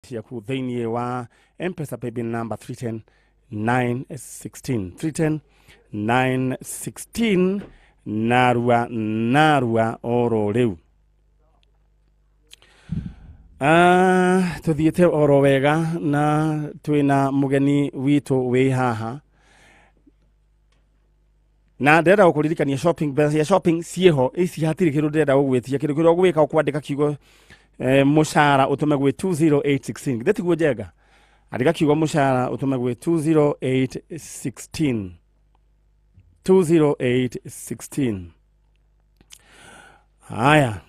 Ciaku thĩinĩ wa Mpesa paybill number 310 916 310 916 narua narua oro rĩu. Tuthiĩte oro wega na twĩna mũgeni witũ wĩ haha na ndĩrenda gũkũririkania shopping, mbeca cia shopping ciĩho ici, hatirĩ kĩndũ ndĩrenda gũgwĩtia. Kĩndũ kĩrĩa ũgwĩka ũkwandĩka kiugo mũcara ũtũme gwĩ 20816. Githĩ tiguo njenga? Andĩka kiugo mũcara ũtũme gwĩ 20816, 20816. Haya,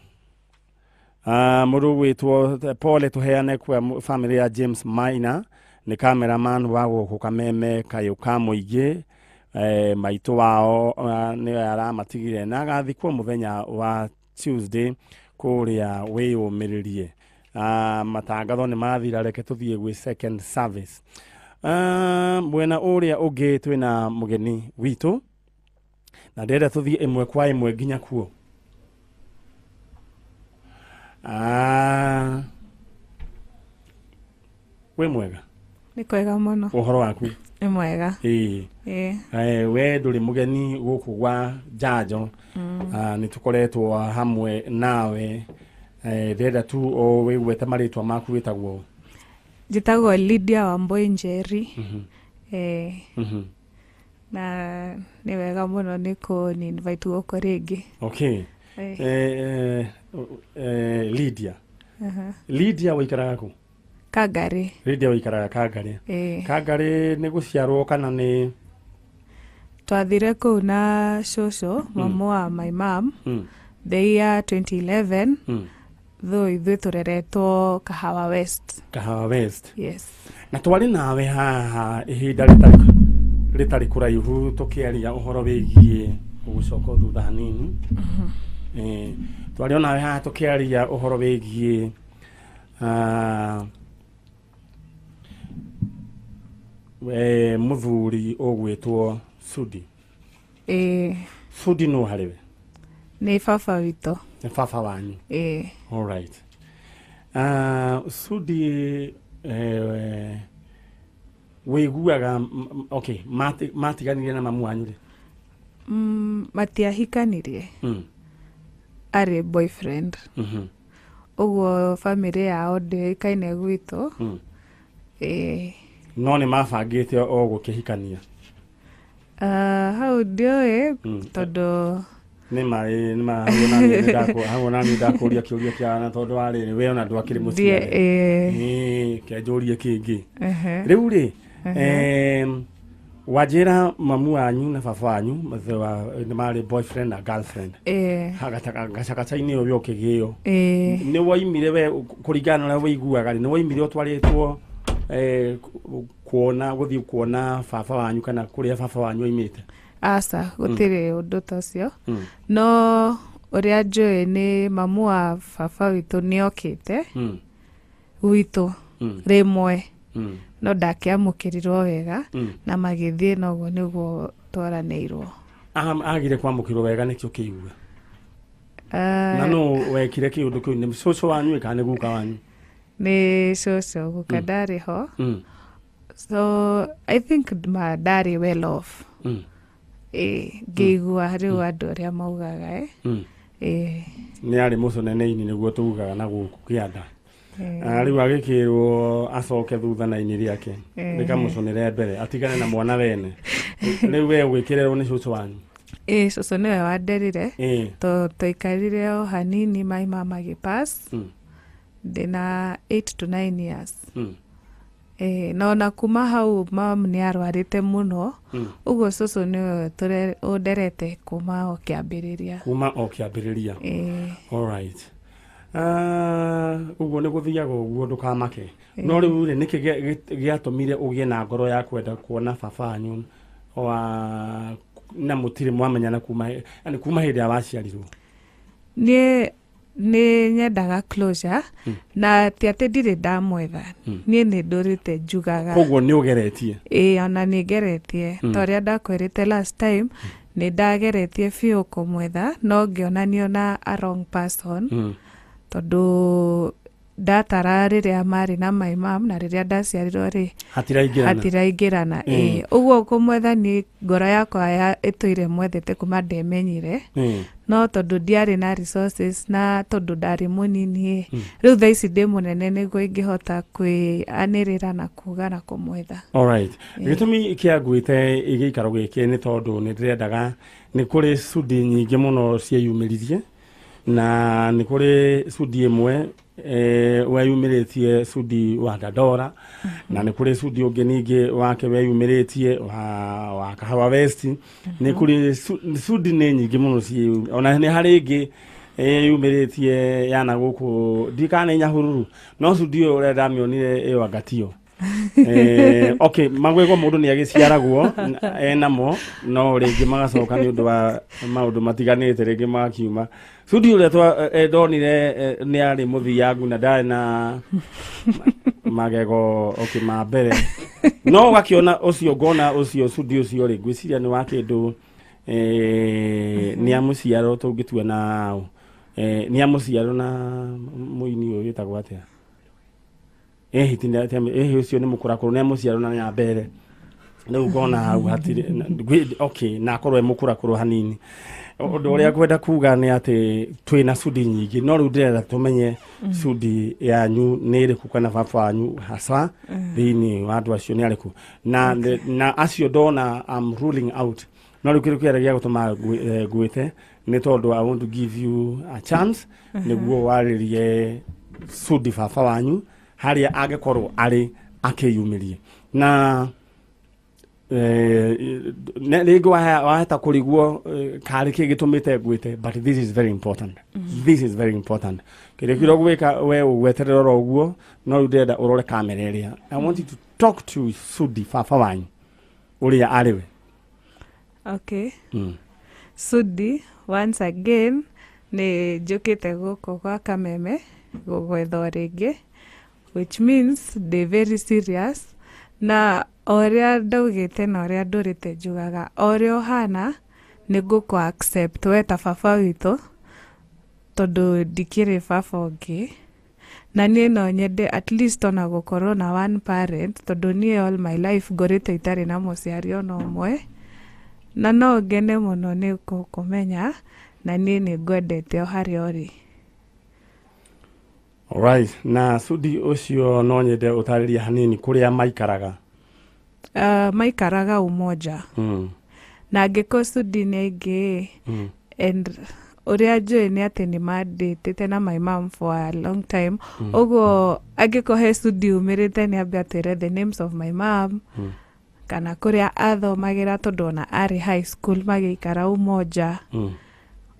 mũndũ gwĩtwo pole tũheane kwa family ya James Maina, nĩ cameraman wa gũkũ Kameme kayũ ka mũingĩ. Maitũ wao nĩwe aramatigire na agathikwo mũthenya wa Tuesday kũrĩa wĩyũmĩrĩrie. Matangatho nĩ mathira, reke tũthiĩ gwĩ second service. Mwena ũrĩa ũngĩ twĩna mũgeni witũ na ndĩrenda tũthiĩ ĩmwe kwa ĩmwe nginya kuo. Wĩ mwega? Nĩ kwega mũno. Ũhoro waku? Nĩ mwega. Ĩĩ. Ĩĩ. We ndũrĩ mũgeni gũkũ gwa njanjo. Nĩ tũkoretwo hamwe nawe. Ndĩrenda tu o wĩgwete marĩtwa maku, wĩtagwo? Njĩtagwo Lydia Wambui Njeri. Na nĩ wega mũno nĩ kũni invite gũkũ rĩngĩ. Okay. Lydia. Lydia, wĩikaraga kũ? Kangari. Lydia, wĩikaraga Kangari? Ĩĩ. Kangari nĩ gũciarwo kana nĩ? Twathire kũu na cũcũ, mamu wa my mom, the year 2011, though ithuĩ tũreretwo Kahawa West. Kahawa West? Yes. Na twarĩ nawe haha ihinda rĩtarĩ kũraihu tũkĩaria ũhoro wĩgiĩ gũcoka thutha hanini. Twarĩ onawe haha tũkĩaria ũhoro wĩgiĩ we mũthuri ũgwĩtwo Sudi. Ĩĩ. Sudi nũ harĩ we? Nĩ baba witũ. Nĩ baba wanyu? Ĩĩ. Alright. Sudi, wĩiguaga okay, matiganire na mamu wanyu rĩ? Matiahikanirie. Arĩ boyfriend. Ũguo famĩlĩ yao ndĩoĩkaine gwitũ. Ĩĩ. No nĩ mabangĩte o gũkĩhikania? Hau ndiũĩ tondũ Nĩ ma, ĩ, nĩ ma, hau ona niĩ hau ona niĩ ndakũria kĩũria kĩa na tondũ wa rĩrĩ, we ona ndwakĩrĩ mũciare. Ĩĩ. Ĩĩ, kenjũrie kĩngĩ. Rĩu rĩ, wanjĩra mamu wanyu na baba wanyu nĩ marĩ boyfriend na girlfriend. Ĩĩ. Gacagaca-inĩ ũyũ ũkĩgĩo. Ĩĩ. Nĩ woimire we kũringana na ũrĩa wĩiguaga rĩ, nĩ woimire ũtwarĩtwo kuona, gũthiĩ kuona baba wanyu kana kũrĩa baba wanyu oimĩte? Aca, gũtirĩ ũndũ ta ũcio. No ũrĩa njũĩ nĩ mamu wa baba witũ nĩ okĩte gwitũ rĩmwe, no ndakĩamũkĩrirwo wega na magĩthiĩ, na ũguo nĩguo twaranĩirwo. Agire kwamũkĩrwo wega nĩkĩo kĩigua? Na no wekire kĩũndũ kĩu, nĩ cũcũ wanyu kana nĩ guka wanyu? Nĩ cũcũ, guka ndarĩ ho. So I think ma ndarĩ well off. Ĩĩ, ngĩigua rĩu andũ arĩa maugaga. Ĩĩ. Nĩ arĩ mũconene-inĩ, nĩguo tugaga na gũkũ kĩanda. Rĩu agĩkĩrwo acoke thutha na ini rĩake rĩkamũconere mbere, atigane na mwana wene. Rĩu we ũgĩkĩrerwo nĩ cũcũ wanyu? Ĩĩ, cũcũ nĩwe wanderire. To twaikarire o hanini, my mama agĩpass ndĩna 8 to 9 years. Na ona kuma hau mam nĩ arwarĩte mũno. Ũguo cũcũ nĩwe ũnderete kuma o kĩambĩrĩria. Kuma o kĩambĩrĩria? Ĩĩ. Alright. Ũguo nĩ gũthiaga ũguo, ndũkamake. No rĩu rĩ, nĩkĩ gĩatũmire ũgĩe na ngoro ya kwenda kuona baba wanyu wa na mũtirĩ mwamenyana kuma, yani kuma hĩndĩ ya waciarirwo? Niĩ nĩ nyendaga closure, na ti atĩ ndirĩ ndamwetha. Niĩ nĩ ndũrĩte njugaga. Koguo nĩ ũgeretie? Ĩĩ, ona nĩ ngeretie. Ta ũrĩa ndakwĩrĩte last time, nĩ ndageretie biũ kũmwetha, no ngĩonanio na a wrong person, tondũ Ndatara rĩrĩa marĩ na my mom na rĩrĩa ndaciarirwo rĩ, Hatiraingĩrana. Hatiraingĩrana. Ĩĩ, ũguo kũmwetha niĩ ngoro yakwa ya ĩtũire mwethete kuma ndemenyire, no tondũ ndiarĩ na resources na tondũ ndarĩ mũnini ĩ, rĩu thaa ici ndĩ mũnene nĩguo ingĩhota kwĩanĩrĩra na kuga na kũmwetha. Alright. Gĩtũmi kĩa ngwĩte gĩikaro gĩkĩ nĩ tondũ nĩ ndĩrendaga, nĩ kũrĩ cudi nyingĩ mũno cieyumĩririe, na nĩ kũrĩ cudi ĩmwe weyumĩrĩtie, cudi wa Dandora, na nĩ kũrĩ cudi ũngĩ ningĩ wake weyumĩrĩtie wa Kahawa West. Nĩ kũrĩ cudi nĩ nyingĩ mũno ona nĩ harĩ ĩngĩ yumĩrĩtie yana gũkũ ndikana nĩ Nyahururu, no cudi ũyũ ũrĩa ndamĩonire ĩyo angatio. Okay, magwĩgwo mũndũ nĩ agĩciaragwo enamo, no rĩngĩ magacoka nĩ ũndũ wa maũndũ matiganĩte rĩngĩ magakiuma. Cudi ũrĩa ndonire nĩ arĩ mũthiangu na ndarĩ na magego, okay, ma mbere, no ũgakĩona ũcio, ngona ũcio cudi ũcio rĩ, ngwĩciria nĩ wa kĩndũ nĩ a mũciaro tũngĩtua na nĩ a mũciaro na mũini ũyũ wĩtagwo atĩa? Ĩhĩ, ũcio nĩ mũkũrakũrũ, nĩ mũciaro na nyambere rĩu ngona hau hatirĩ okay, na akorwo e mũkũrakũrũ hanini. Ũndũ ũrĩa ngwenda kuga nĩ atĩ twĩna cudi nyingĩ, no rĩu ndĩrenda tũmenye cudi yanyu nĩ ĩrĩkũ kana baba wanyu hasa thĩinĩ wa andũ acio nĩ arĩkũ, na acio ndona I'm ruling out. No rĩu kĩndũ kĩrĩa gĩa gũtũma ngwĩte nĩ tondũ I want to give you a chance nĩguo warĩrie cudi baba wanyu harĩa angĩkorwo arĩ akĩyumĩrie na rĩngĩ wahota kũrigwo karĩ kĩ gĩtũmĩte ngwĩte, but this is very important, this is very important. Kĩrĩa kĩrĩa ũgwĩka we ũgweterera oro ũguo, no rĩu ndĩrenda ũrore kamera ĩrĩa. I want you to talk to Sudi baba wanyu ũrĩa arĩ we. Okay. Sudi, once again nĩ njũkĩte gũkũ gwa Kameme gũgwetha rĩngĩ, which means ndĩ very serious, na o ũrĩa ndaugĩte na ũrĩa ndũrĩte njugaga, o ũrĩa ũhana nĩ ngũkũ accept we ta baba witũ, tondũ ndikĩrĩ baba ũngĩ, na niĩ no nyende at least ona gũkorwo na one parent, tondũ niĩ all my life ngũrĩte itarĩ na mũciari ona ũmwe, na no ngene mũno nĩ gũkũmenya, na niĩ nĩ ngwendete o harĩa ũrĩ. Alright, na Sudi ũcio no nyende ũtarĩrie hanini kũrĩa maikaraga. Maikaraga Umoja. Na angĩkorwo Sudi nĩ aingĩ and ũrĩa njũĩ nĩ atĩ nĩ mandĩtĩte na my mom for a long time, ũguo angĩkorwo he Sudi umĩrĩte, nĩ ambe atwĩre the names of my mom kana kũrĩa athomagĩra, tondũ ona arĩ high school magĩikara Umoja.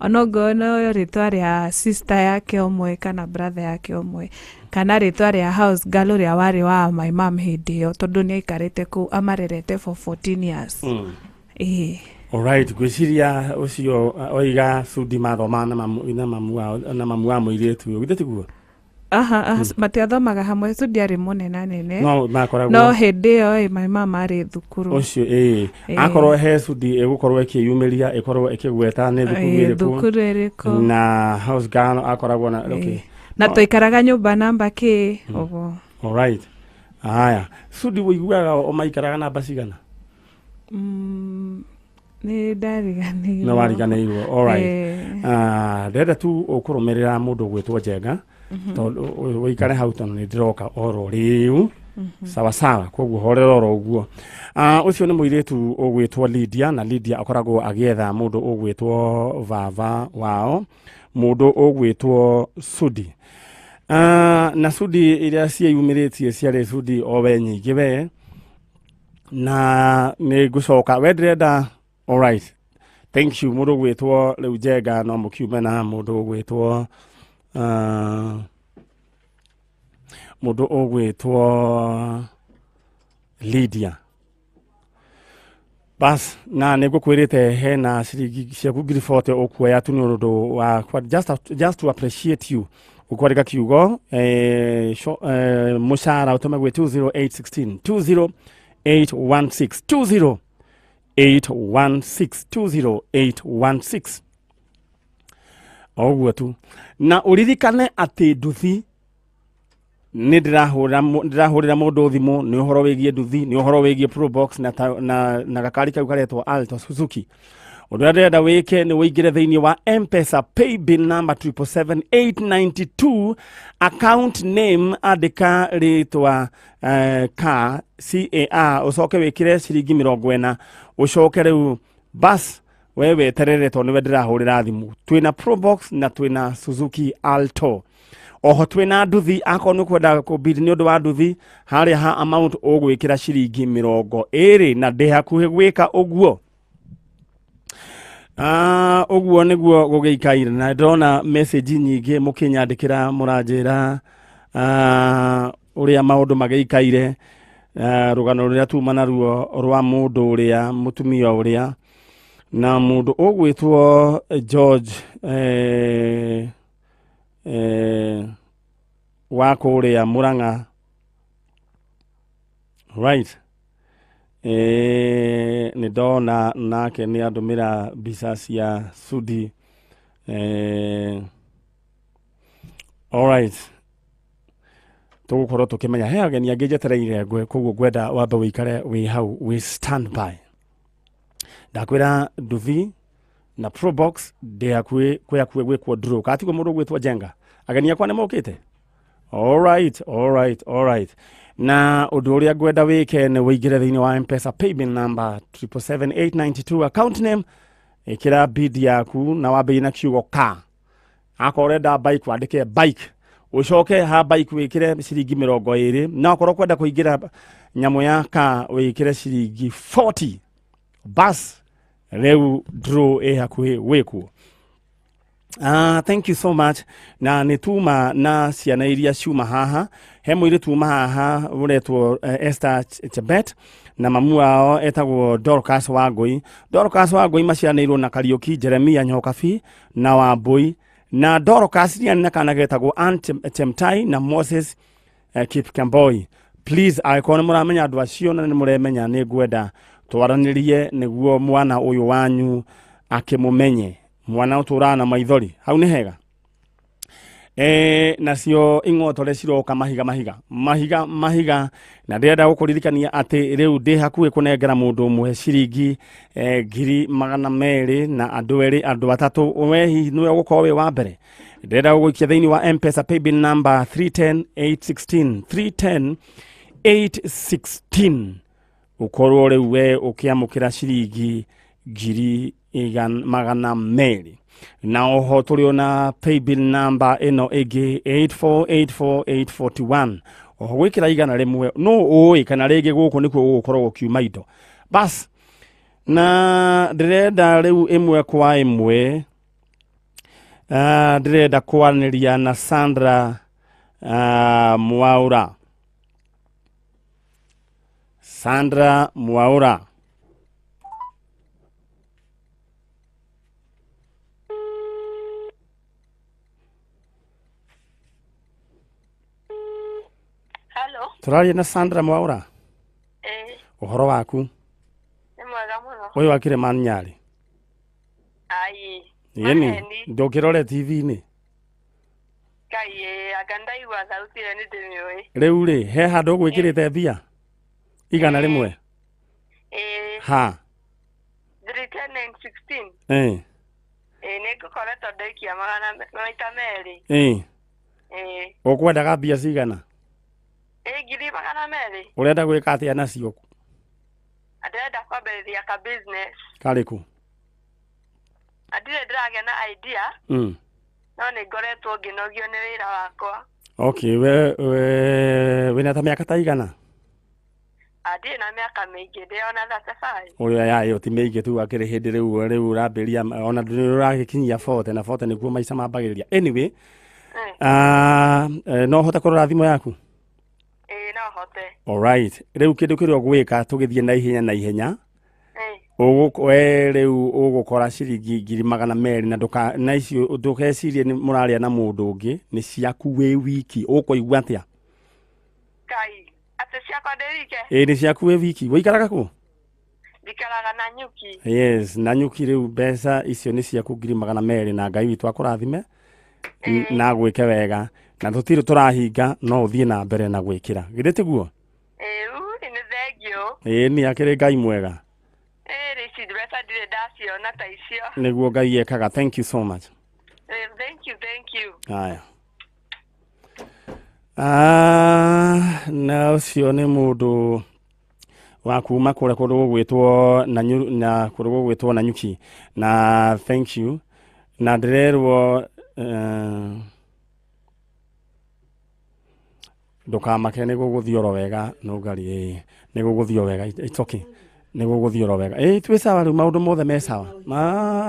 Onongorwo no rĩtwa rĩa sister yake ũmwe kana brother yake ũmwe kana rĩtwa rĩa house girl ũrĩa warĩ wa my mom hĩndĩ ĩyo, tondũ nĩ aikarĩte kũu amarerete for 14 years. Ĩĩ. Alright, ngwĩciria ũcio oiga Sudi mathomaga na mamu wa mũirĩtu ũyũ, githĩ tiguo? Aha, matiathomaga hamwe. Sudi arĩ mũnena nene. No makoragwo No hĩndĩ ĩyo ĩ my mom arĩ thukuru. Ũcio ĩĩ. Ĩĩ. Akorwo he Sudi ĩgũkorwo ĩkĩyumĩria, ĩkorwo ĩkĩgweta nĩ thukuru Ĩĩ, ĩrĩkũ thukuru ĩrĩkũ na house girl akoragwo na, okay. Ĩĩ. Na twaikaraga nyũmba namba kĩ ũguo. Alright, haya, Sudi ũiguaga o maikaraga namba cigana? Nĩ ndariganĩirwo. Nĩ wariganĩirwo, alright. Ĩĩ. Ah, ndĩrenda tu ũkũrũmĩrĩra mũndũ ũgwĩtwo Njenga, tondũ ũikare hau, tondũ nĩ ndĩroka oro rĩu, sawa sawa? Koguo horera oro ũguo. Ah, ũcio nĩ mũirĩtu ũgwĩtwo Lydia, na Lydia akoragwo agĩetha mũndũ ũgwĩtwo baba wao, mũndũ ũgwĩtwo Sudi. Ah, na Sudi iria ciĩyumĩrĩtie ciarĩ Sudi o we nyingĩ we, na nĩ ngũcoka we ndĩrenda. Alright, thank you. Mũndũ ũgwĩtwo rĩu Njenga no mũkiume na mũndũ ũgwĩtwo Lydia. Bas, na nĩ ngũkwĩrĩte hena ciringi ciaku 40,000 ũkuoya tu nĩ ũndũ wa just to appreciate you. Ũkwandĩka kiugo mũcara ũtũme gwĩ 20816, 20816, 20816, 20816, o ũguo tu. Na ũririkane atĩ nduthi Nĩ ndĩrahũrĩra mũndũ thimũ nĩ ũhoro wĩgiĩ nduthi, nĩ ũhoro wĩgiĩ Probox na gakari kau karetwo Alto Suzuki. Ũndũ ũrĩa ndĩrenda wĩke nĩ wĩingĩre thĩinĩ wa M-Pesa paybill number 777,892, account name andĩka rĩtwa ka CAR, ũcoke wĩkĩre ciringi 40, ũcoke rĩu bas we weterere tondũ nĩwe ndĩrahũrĩra thimũ. Twĩna Probox na twĩna Suzuki Alto, oho twĩna nduthi. Akorwo nĩ ũkwenda kũbid nĩ ũndũ wa nduthi, harĩa ha amount ũgwĩkĩra ciringi 20, na ndĩ hakuhĩ gwĩka ũguo. Ũguo nĩguo gũgĩikaire, na ndĩrona message nyingĩ mũkĩnyandĩkĩra mũranjĩra ũrĩa maũndũ magĩikaire, rũgano rũrĩa tuma naruo rwa mũndũ ũrĩa mũtumia ũrĩa na mũndũ ũgwĩtwo George wa kũrĩa Murang'a, right? Nĩ ndona nake nĩ andũmĩra mbica cia Sudi. Alright, tũgũkorwo tũkĩmenya he ageni angĩ njetereire ngwe, koguo ngwenda wambe wĩikare wĩ hau wĩ standby. Ndakwĩra nduthi na Probox ndĩ hakuhĩ, kwĩ hakuhĩ gwĩkwo draw katigwo mũndũ ũgwĩtwo Njenga. Ageni akwa nĩ mokĩte. Alright, alright, alright. Na ũndũ ũrĩa ngwenda wĩke nĩ wĩingĩre thĩinĩ wa M-Pesa paybill number 777,892, account name ĩkĩra bid yaku na wambĩrĩrie na kiugo ka. Akorwo ũrenda bike, wandĩke bike, ũcoke ha bike wĩkĩre ciringi 20, na okorwo kwenda kũingĩra nyamũ ya ka wĩkĩre ciringi 40. Bas, rĩu draw ĩ hakuhĩ gwĩkwo. Thank you so much. Na nĩ tuma na ciana iria ciuma haha, he mũirĩtu uma haha ũretwo Esther Chebet, na mamu wao etagwo Dorcas Wangũi. Dorcas Wangũi macianĩirwo na Kariũki Jeremia Nyokabi na Wambũi, na Dorcas nĩ na kana getagwo Ann Chemtai na Moses Kipkemboi. Please, angĩkorwo nĩ mũramenya andũ acio na nĩ mũremenya, nĩ ngwenda twaranĩrie nĩguo mwana ũyũ wanyu akĩmũmenye, mwana ũtũraga na maithori. Hau nĩ hega. Nacio ing'otore ciroka mahiga mahiga mahiga mahiga, na ndĩrenda gũkũririkania atĩ rĩu ndĩ hakuhĩ kũnengera mũndũ ũmwe ciringi 200,000, na andũ erĩ, andũ atatũ. We hihi nĩwe ũgũkorwo wĩ wa mbere. Ndĩrenda gũgũikia thĩinĩ wa M-Pesa paybill number 310816, 310816, ũkorwo rĩu we ũkĩamũkĩra ciringi 200,000. Na oho tũrĩ ona paybill number ĩno ĩngĩ 8484841, oho gwĩkĩra 100. No ũĩ kana rĩngĩ gũkũ nĩkuo gũgũkorwo gũkiuma indo. Bas, na ndĩrenda rĩu ĩmwe kwa ĩmwe, ndĩrenda kwaranĩria na Sandra Mwaura. Sandra Mwaura. Hello. Tũraria na Sandra Mwaura? Ĩĩ. Ũhoro waku? Nĩ mwega mũno. Ũyũ wa Kĩrĩman Nyarĩ? Ai. Yeni. Maheni. Ndũkĩrore TV-inĩ? Ngai ĩ, anga ndaigua thauti ĩyo nĩ ndĩmĩũĩ. Rĩu rĩ, he handũ ũgwĩkĩrĩte mbia 100? Ĩĩ. Ha? 310,916. Ĩĩ, nĩ ngũkoretwo ndaikia maita merĩ. Ĩĩ. Ũkwendaga mbia cigana? Ĩ 200,000. Ũrenda gwĩka atĩa nacio? Ndĩrenda kwambĩrĩria ka business. Karĩkũ? Ndirĩ ndĩragĩa na idea, no nĩ ngoretwo ngĩnogio nĩ wĩra wakwa. Okay, we wĩna ta mĩaka ta igana? Ndirĩ na mĩaka mĩingĩ, ndĩ ona 35. Ũrĩa ya ĩyo ti mĩingĩ tu, akĩrĩ hĩndĩ rĩu ũrambĩrĩria, ona ndũrĩ ũragĩkinyia 40, na 40 nĩguo maica mambagĩrĩria. Anyway, no ũhote kũrora thimũ yaku? Ĩĩ, no hote. Alright, rĩu kĩndũ kĩrĩa ũgwĩka tũgĩthiĩ na ihenya na ihenya, we rĩu ũgũkora ciringi 200,000, na ndũka na icio ndũgecirie nĩ mũraria na mũndũ ũngĩ, nĩ ciaku wĩ wiki. Ũkũigua atĩa? Ngai, atĩ ciakwa ndĩ wike? Ĩĩ, nĩ ciaku wĩ wiki. Ũikaraga kũ? Njikaraga na nyuki. Yes, na nyuki. Rĩu mbeca icio nĩ ciaku 200,000, na Ngai witũ akũrathime na gwĩke wega. Na tũtirĩ tũrahinga no ũthiĩ na mbere na gwĩkĩra. Githĩ tiguo? Ĩĩ nĩ thengio. Ĩĩ nĩ akĩrĩ Ngai mwega. Ĩĩ ici mbeca ndirĩ ndaciona ta icio. Nĩguo Ngai ekaga. Thank you so much. Thank you, thank you. Haya. Na ũcio nĩ mũndũ wa kuma kũrĩa kũndũ gũgwĩtwo na kũndũ gũgwĩtwo Nanyuki. Na thank you. Na ndĩrerwo ndũkamake nĩ gũgũthiĩ oro wega nũngari nĩ gũgũthiĩ o wega. It's okay. Nĩ gũgũthiĩ oro wega. Twĩ sawa rĩu maũndũ mothe me sawa.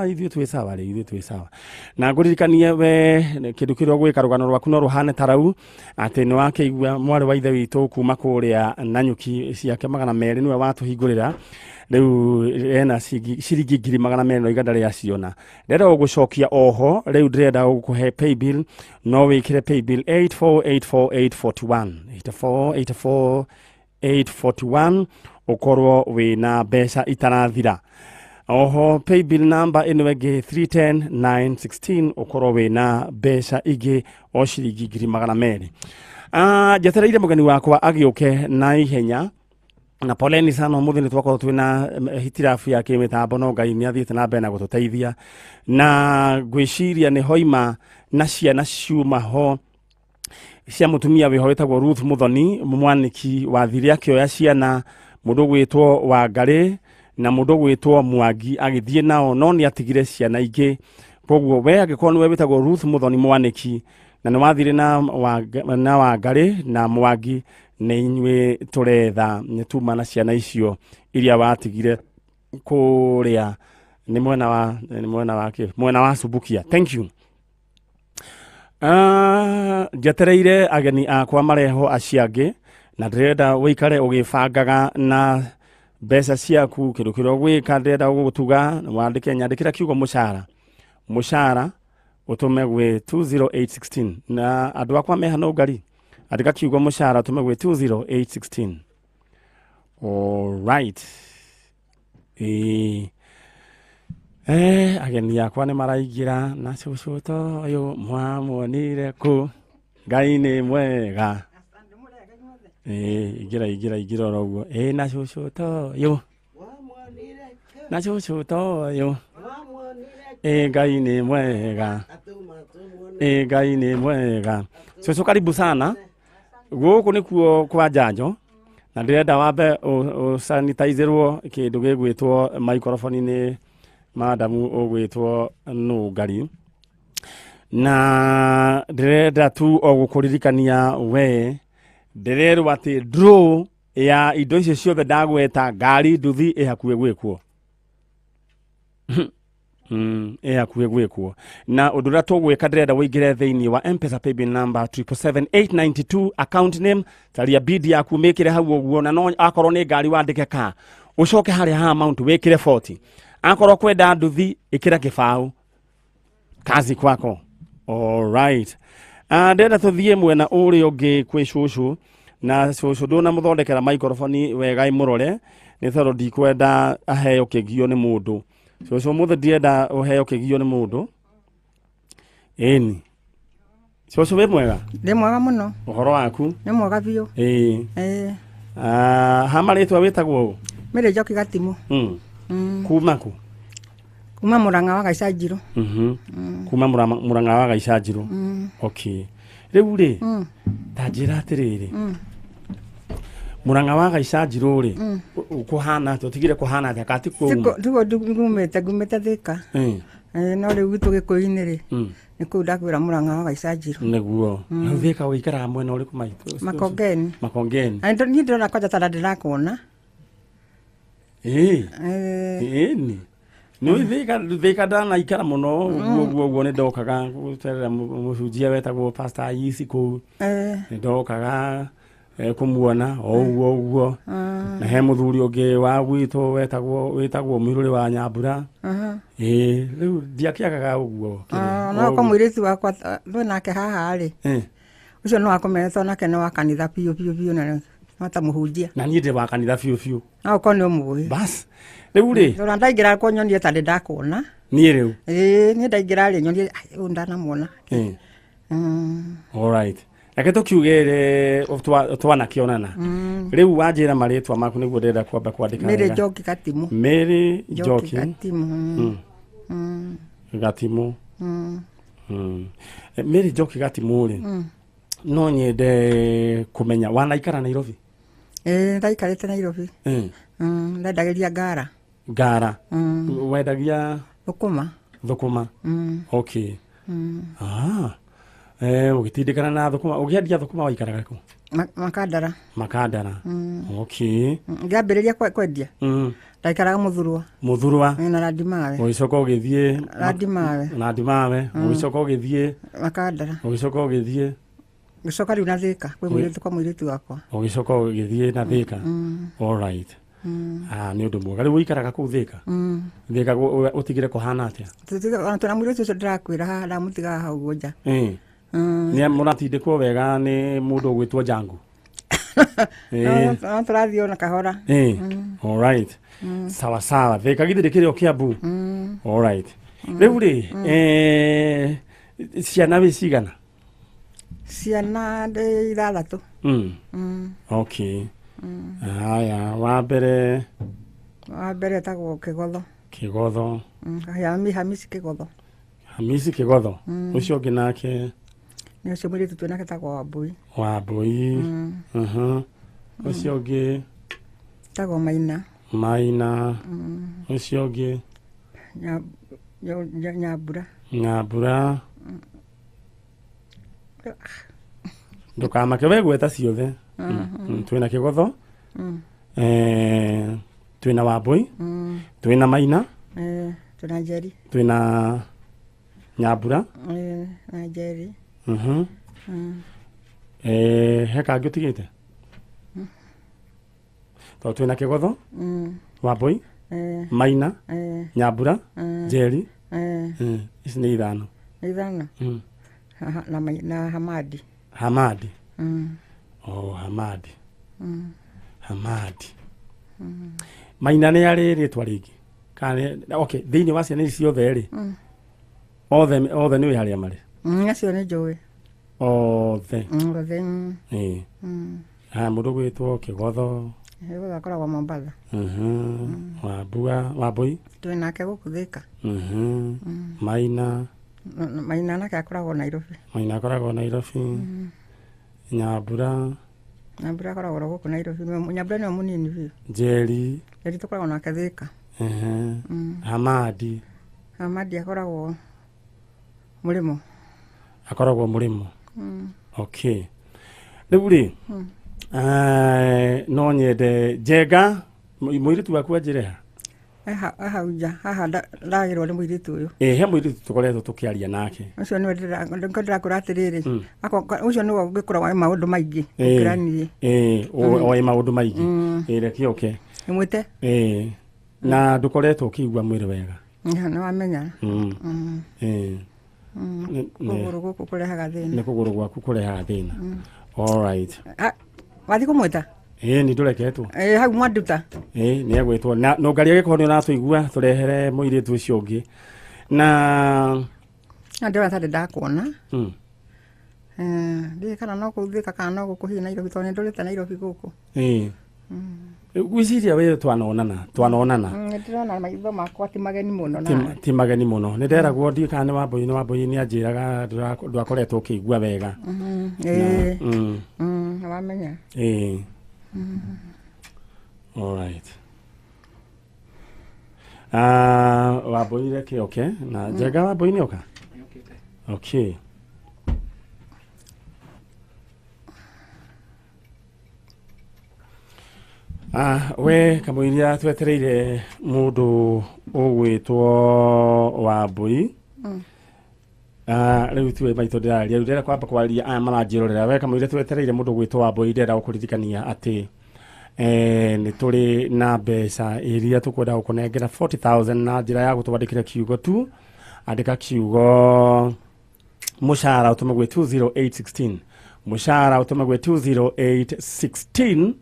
Ithuĩ twĩ sawa rĩu, ithuĩ twĩ sawa. Na ngũririkanie we kĩndũ kĩrĩa ũgwĩka rũgano rwaku no rũhane ta rau atĩ nĩ wakĩigua mwarĩ wa ithe witũ kuma kũrĩa Nanyuki ciake 200 nĩwe watũhingũrĩra. Rĩu ena ciringi 200,000 no iganda rĩa ciona. Ndĩrenda gũgũcokia oho rĩu ndĩrenda gũkũhe paybill no wĩkĩre paybill 8484841 8484841 ukorwo wina mbeca itarathira. Oho paybill number ĩno ĩngĩ 310916 ukorwo wina mbeca ingĩ o ciringi 200,000. Njetereire mũgeni wakwa agĩũke na ihenya. Na poleni sana ũmũthĩ nĩ twakorwo twĩna hitirabu ya kĩmĩtambo no Ngai nĩ athiĩte na mbere na gũtũteithia. Na ngwĩciria nĩ hoima na ciana ciuma ho cia mũtumia wĩho wĩtagwo Ruth Muthoni mwaniki wathire akĩoya ciana mũndũ gwĩtwo Wangarĩ na mũndũ gwĩtwo Mwangi agĩthiĩ nao no nĩ atigire ciana ingĩ. Koguo we angĩkorwo nĩwe wĩtagwo Ruth Muthoni mwaniki na nĩ wathire na Wangarĩ na Mwangi nĩ inyuĩ tũretha nĩ tuma na ciana icio iria watigire kũrĩa nĩ mwena wa Subukia. Thank you. Njetereire ageni akwa mareho acio angĩ na ndĩrenda wĩikare ũgĩbangaga na mbeca ciaku kĩndũ kĩrĩa ũgwĩka ndĩrenda gũgũtuga wandĩke nyandĩkĩra kiugo mũcara mũcara ũtũme gwĩ 20816 na andũ akwa meha nũngari andĩka kiugo mũcara ũtũme gwĩ 20816. All right. Ageni akwa nĩ maraingĩra na cũcũ toyũ mwamuonire kũ Ngai nĩ mwega. Ingĩra ingĩra ingĩra oro ũguo. Na cũcũ toyũ na cũcũ toyũ Ngai nĩ mwega. Ngai nĩ mwega. Cũcũ karibu sana. Gũkũ nĩkuo kwa njanjo na ndĩrenda wambe ũsanitizerwo kĩndũ gĩgwĩtwo microphone nĩ madamu ũgwĩtwo Nũngari. Na ndĩrenda tu o gũkũririkania we ndĩrerwo atĩ draw ya indo icio ciothe ndagweta ngari nduthi ĩ hakuhĩ gwĩkwo. Ĩ hakuhĩ gwĩkwo. Na ũndũ ũrĩa tũgwĩka ndĩrenda wĩingĩre thĩinĩ wa M-Pesa paybill number 777892 account name taria bid yaku mĩkĩre hau ũguo na no akorwo nĩ ngari wandĩke ka ũcoke harĩa ha amount wĩkĩre 40 akorwo kwenda nduthi ĩkĩra kĩbaũ kazi kwako. All right. Ndĩrenda tũthiĩ mwena ũrĩa ũngĩ kwĩ cũcũ na cũcũ ndũnamũthondekera microphone wega ĩmũrore nĩ tondũ ndikwenda aheo kĩgio nĩ mũndũ. Cũcũ ũmũthĩ ndienda ũheo kĩgio nĩ mũndũ. Ĩni. Cũcũ wĩ mwega? Ndĩ mwega mũno. Ũhoro waku? Nĩ mwega biũ. Ĩĩ. Ha marĩtwa wĩtagwo ũ? Mary Njoki Gatimũ. Kuma kũ? Kuma Murang'a wa Gaica Njirũ. Kuma Murang'a wa Gaica Njirũ. Okay. Rĩu rĩ ta njĩra atĩrĩrĩ Murang'a wa Gaica Njirũ rĩ kũhana atĩa ũtigire kũhana atĩa ka tikuo uma? Tiguo ngumĩte Thĩka. No rĩu gwitũ Gĩkũyũ-inĩ rĩ nĩ kũu ndakwĩra Murang'a wa Gaica Njirũ. Nĩguo. Rĩu Thĩka ũikaraga mwena ũrĩkũ maitũ? Makongeni. Makongeni. Niĩ ndĩrona kwanja ta ndĩrakuona. Ĩni. Nĩ Thĩka ndanaikara mũno ũguo ũguo nĩ ndokaga gũcerera mũcunjia wetagwo Pastor Ayisi kũu. Nĩ ndokaga kũmuona o ũguo ũguo. Na he mũthuri ũngĩ wa gwitũ wĩtagwo Mũirũrĩ wa Nyambura. Rĩu ndiakĩagaga ũguo. No ko mũirĩtu wakwa twĩ nake haha rĩ ũcio no akũmenya tondũ nake nĩ wa kanitha biũ biũ biũ na no ta mũhunjia. Na niĩ ndĩ wa kanitha biũ biũ. No ũkorwo nĩ ũmũĩ. Bas. Rĩu rĩ tondũ ndaingĩra kwo nyonie ta ndĩ ndakuona. Niĩ rĩu? Ĩĩ niĩ ndaingĩra rĩ nyonie ũyũ ndanamuona. Alright, reke tũkiugĩre twanakĩonana rĩu, wanjĩra marĩtwa maku nĩguo ndĩrenda kwamba kwandĩka Mary wega. Njoki Gatimu. Mary Njoki Gatimu. Gatimu. Mary Njoki Gatimu rĩ, no nyende kũmenya wanaikara Nairobi? Ĩĩ, ndaikarĩte Nairobi. Ndendagĩria ngara. Ngara? Wendagia? Thũkũma. Thũkũma, okay. Ah. Ũgĩtindĩkana na thũkũma, ũgĩendia thũkũma waikaraga kũ? Makandara. Makandara, okay. Ngĩambĩrĩria kwendia ndaikaraga Mũthurwa. Mũthurwa. Na Randimawe. Ũgĩcoka ũgĩthiĩ? Randimawe. Randimawe, ũgĩcoka ũgĩthiĩ? Makandara. Ũgĩcoka ũgĩthiĩ? Ngĩcoka rĩu na Thĩka kwĩ mũirĩtu, kwa mũirĩtu wakwa. Ũgĩcoka ũgĩthiĩ na Thĩka, alright. Ah, nĩ ũndũ mwega. Rĩu ũikaraga kũu Thĩka? Thĩka ũtigire kũhana atĩa? Ona twĩna mũirĩtu ũcio ndĩrakwĩra haha, ndamũtiga haha ũguo nja. Nĩ mũratindĩkwo wega nĩ mũndũ ũgwĩtwo Jangu? No tũrathiĩ ona kahora. Alright, sawa sawa. Thĩka githĩ ndĩkĩrĩ o Kiambu? Alright. Rĩu rĩ, ciana wĩ cigana? Ciana ndĩ ithathatũ. Okay, haya, wa mbere? Wa mbere etagwo Kĩgotho. Kĩgotho. Hamisi Kĩgotho. Hamisi Kĩgotho. Ũcio ũngĩ nake? Nĩ ũcio mũirĩtu twĩnake etagwo Wambui. Wambui. Ũcio ũngĩ? Etagwo Maina. Maina. Ũcio ũngĩ? Nyambura. Nyambura. Ndũkamake, we gweta ciothe. Twĩna Kĩgotho, twĩna Wambui, twĩna Maina. Twĩna Njeri. Twĩna Nyambura. Na Njeri. He kangĩ ũtigĩte? Tondũ twĩna Kĩgotho, Wambui, Maina, Nyambura, Njeri. Ici nĩ ithano. Ithano. Na Hamadi. Hamadi. Oh, Hamadi. Hamadi. Maina nĩ arĩ rĩtwa rĩngĩ kana okay, thĩinĩ wa ciana ici ciothe rĩ, othe othe nĩ wĩ harĩa marĩ? Acio nĩ njũĩ. Othe? Othe. Ĩĩ. Haya, mũndũ gwĩtwo Kĩgotho? Kĩgotho akoragwo Mombatha. Wambua, Wambui? Twĩ nake gũkũ Thĩka. Maina? Maina nake akoragwo Nairobi. Maina akoragwo Nairobi. Nyambura? Nyambura akoragwo oro gũkũ Nairobi. Nyambura nĩwe mũnini biũ. Njeri? Njeri tũkoragwo nake Thĩka. Hamadi? Hamadi akoragwo Mũrĩmo. Akoragwo Mũrĩmo. Okay, rĩu rĩ, no nyende Njenga, mũirĩtu waku anjĩre ha? Hau nja haha ndagĩrwo nĩ mũirĩtu ũyũ. Ĩ, he mũirĩtu tũkoretwo tũkĩaria nake. Ũcio nĩwe ndĩrakwĩra atĩrĩrĩ, ũcio nĩwe ũngĩkorwo wĩ maũndũ maingĩ gũkĩra niĩ. Ĩ, oĩ maũndũ maingĩ. Ĩ, reke oke. Ĩmwĩte. Ĩ, na ndũkoretwo ũkĩigua mwĩrĩ wega? Nĩ wamenya. Ĩ. Kũgũrũ gũkũ kũrehaga thĩna. Nĩ kũgũrũ gwaku kũrehaga thĩna, alright. Ah, wathiĩ kũmwĩta? Ĩ, nĩ ndũreketwo. Ĩ, hau mwanduta. Ĩ, nĩ egwĩtwo na nũngari agĩkorwo nĩ ũratũigua, tũrehere mũirĩtu ũcio ũngĩ na Na ndĩrona ta ndĩ ndakuona. Ndiũĩ kana no kũu Thĩka kana no gũkũ hihi Nairobi, tondũ nĩ ndũrĩte Nairobi gũkũ. Ĩ, gwĩciria we twanonana twanonana. Nĩ ndĩrona maitho makwa ti mageni mũno. Ti ti mageni mũno. Nĩ nderagwo, ndiũĩ kana nĩ Wambui, nĩ Wambui nĩ anjĩraga ndwakoretwo ũkĩigua wega. Ĩ. Nĩ wamenya. Ĩ, alright. Ah, Wambui reke oke na Njenga. Wambui nĩ oka? Okay. Ah, we kamũiria twetereire mũndũ ũgwĩtwo Wambui. Ah, rĩu tiwe maitũ ndĩraria, rĩu ndĩrenda kwamba kwaria aya maranjĩrorera. We kamũiria twetereire mũndũ ũgwĩtwo Wambui, ndĩrenda gũkũririkania atĩ nĩ tũrĩ na mbeca iria tũkwenda gũkũnengera 40,000 na njĩra ya gũtwandĩkĩra kiugo tu. Andĩka kiugo mũcara ũtũme gwĩ 20816, mũcara ũtũme gwĩ 20816.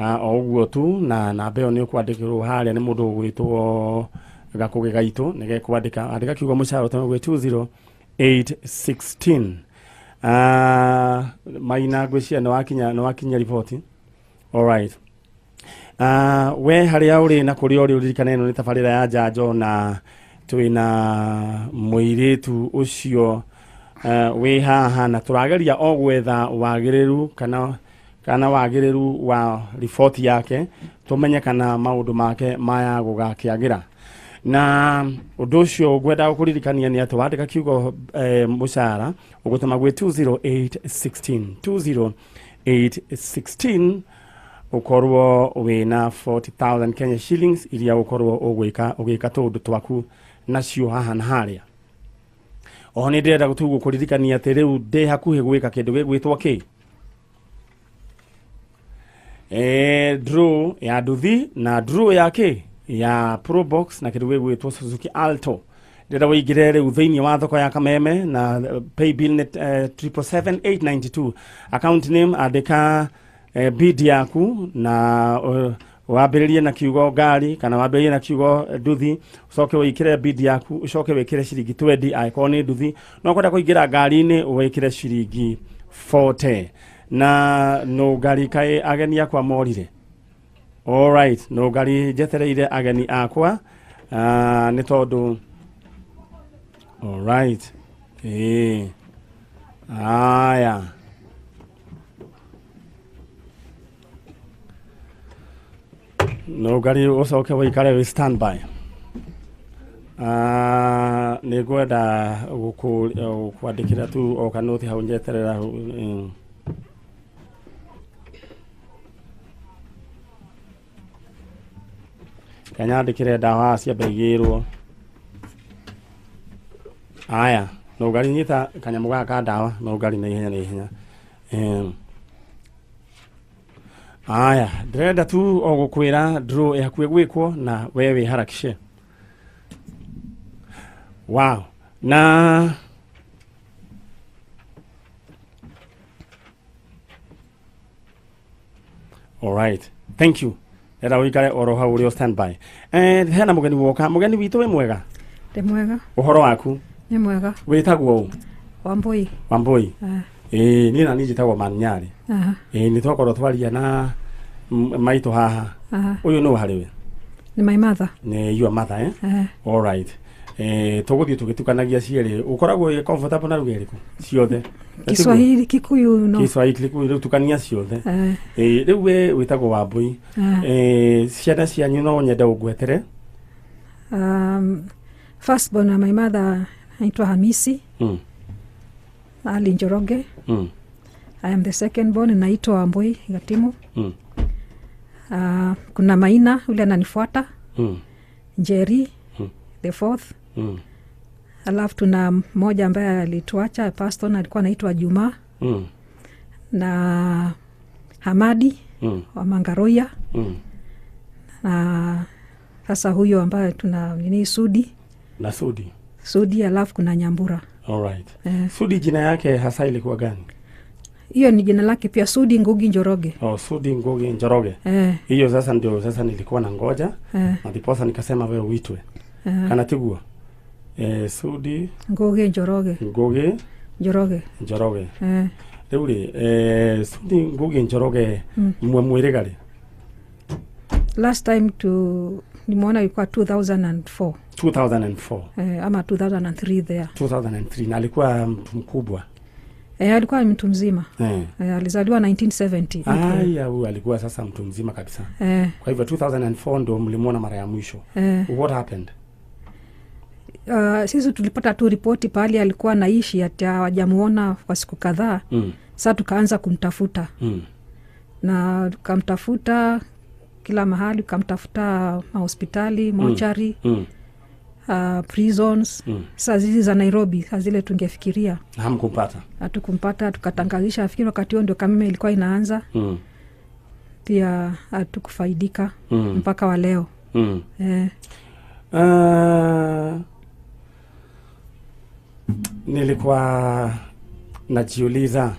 O ũguo tu, na namba ĩyo nĩ ũkwandĩkĩrwo harĩa nĩ mũndũ ũgwĩtwo Gakũgĩ Gaitũ, nĩ gekwandĩka. Andĩka kiugo mũcara ũtũme gwĩ 20816. Maina ngwĩciria nĩ wakinya riboti. All right. We harĩa ũrĩ na kũrĩa ũrĩ ũririkane ĩno nĩ tabarĩra ya njanjo na twĩna mũirĩtu ũcio wĩ haha na tũrageria o gwetha wagĩrĩru kana wagĩrĩru wa riboti yake tũmenye kana maũndũ make maya gũgakĩagĩra. Na ũndũ ũcio ngwenda gũkũririkania nĩ atĩ wandĩka kiugo mũcara ũgũtũma gwĩ 20816 20816 ũkorwo wĩna 40,000 Kenya shillings iria ũkorwo ũgĩka tũũndũ twaku nacio haha na harĩa. Oho nĩ ndĩrenda tu gũkũririkania atĩ rĩu ndĩ hakuhĩ gwĩka kĩndũ gĩgwĩtwo kĩ draw ya nduthi na draw ya kĩ ya Probox na kĩndũ gĩgwĩtwo Suzuki Alto. Ndĩrenda wĩingĩre rĩu thĩinĩ wa thoko ya Kameme na paybill nĩ 777,892. Account name andĩka bid yaku na wambĩrĩrie na kiugo ngari kana wambĩrĩrie na kiugo nduthi, ũcoke wĩkĩre bid yaku, ũcoke wĩkĩre ciringi 20 angĩkorwo nĩ nduthi, no kwenda kũingĩra ngari-inĩ wĩkĩre ciringi 40. Na no ngari kaĩ ageni akwa morire. All right, no ngari njetereire ageni akwa nĩ tondũ all right. Aya. No ngari ũcoke wĩikare wĩ standby. Nĩ ngwenda gũkwandĩkĩra tu o kanoti hau njeterera. Kanyandĩkĩre ndawa ciambe igĩrwo. Aya, no ngari nyita kanyamũ gaka ka ndawa, no ngari na ihenya na ihenya. Aya, ndĩrenda tu o gũkwĩra draw ĩhakuhĩ gwĩkwo na we wĩharakishe. Wow. Na all right. Thank you. Era wĩikare oro hau ũrĩ o standby. Hena mũgeni woka, mũgeni witũ wĩ mwega? Ndĩ mwega. Ũhoro waku? Nĩ mwega. Wĩtagwo ũ? Wambui. Wambui. Niĩ na niĩ njĩtagwo Manyari. Nĩ twakorwo twaria na maitũ haha. Ũyũ nũ harĩ we? Nĩ my mother. Nĩ your mother, eh? All right. Tũgũthiĩ tũgĩtukanagia cierĩ. Ũkoragwo wĩ comfortable na lugha ĩrĩkũ? Ciothe. Kiswahili, Kikuyu no. Kiswahili, Kikuyu rĩu tukania ciothe. Rĩu we wĩtagwo Wambui. Ciana cianyu no nyende ũngwetere? First born my mother anaitwa Hamisi. Ali Njoroge. I am the second born, naitwa Wambui Gatimu. Kuna Maina yule ananifuata. Njeri the fourth. Alafu tuna mmoja ambaye alituacha pastor, alikuwa anaitwa Juma. Na Hamadi wa Mangaroya. Na sasa huyo ambaye tuna nini Sudi. Na Sudi. Sudi, alafu kuna Nyambura. All right. Sudi jina yake hasa ilikuwa gani? Hiyo ni jina lake pia, Sudi Ngugi Njoroge. Oh, Sudi Ngugi Njoroge. Hiyo sasa ndio sasa nilikuwa na ngoja. Na ndiposa nikasema wewe uitwe. Kana tiguo. Sudi Ngugi Njoroge. Ngugi Njoroge. Njoroge. Rĩu rĩ, Sudi Ngugi Njoroge mwe mwĩrĩga rĩ? Last time to nimeona ilikuwa 2004. 2004. Ama 2003 there. 2003 na alikuwa mtu mkubwa. Alikuwa mtu mzima. Alizaliwa 1970. Aya, huyu alikuwa sasa mtu mzima kabisa. Kwa hivyo 2004 ndo mlimuona mara ya mwisho. What happened? Sisi tulipata tu ripoti pale alikuwa anaishi ati hawajamuona kwa siku kadhaa. Sasa tukaanza kumtafuta. Na tukamtafuta kila mahali, tukamtafuta hospitali, mochari, prisons. Sasa zizi za Nairobi, sasa zile tungefikiria. Hamkumpata. Hatukumpata, tukatangazisha. Nafikiri wakati huo ndio Kameme ilikuwa inaanza. Pia hatukufaidika mpaka wa leo. Nilikuwa najiuliza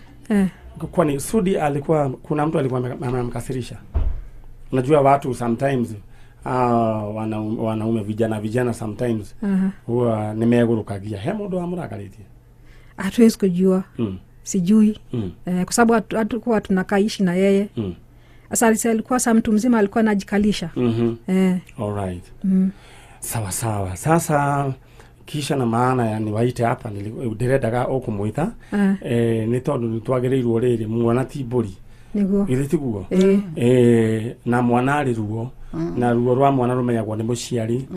kwani Sudi alikuwa, kuna mtu alikuwa amemkasirisha? Unajua watu sometimes wanaume vijana sometimes huwa nimegurukagia he mundu amurakarĩtie. Hatuwezi kujua. Sijui. Kwa sababu hatukuwa tunakaishi na yeye. Sasa alikuwa sa mtu mzima, alikuwa anajikalisha. All right. Sawa sawa. Sasa kisha na maana yani waite hapa ndirendaga okumuita ni tondu nitwagiriirwo riri mwana ti mburi. Niguo. Githĩ tiguo? Na mwana arĩ ruo, na ruo rwa mwana rumenyagwo nĩ mũciari.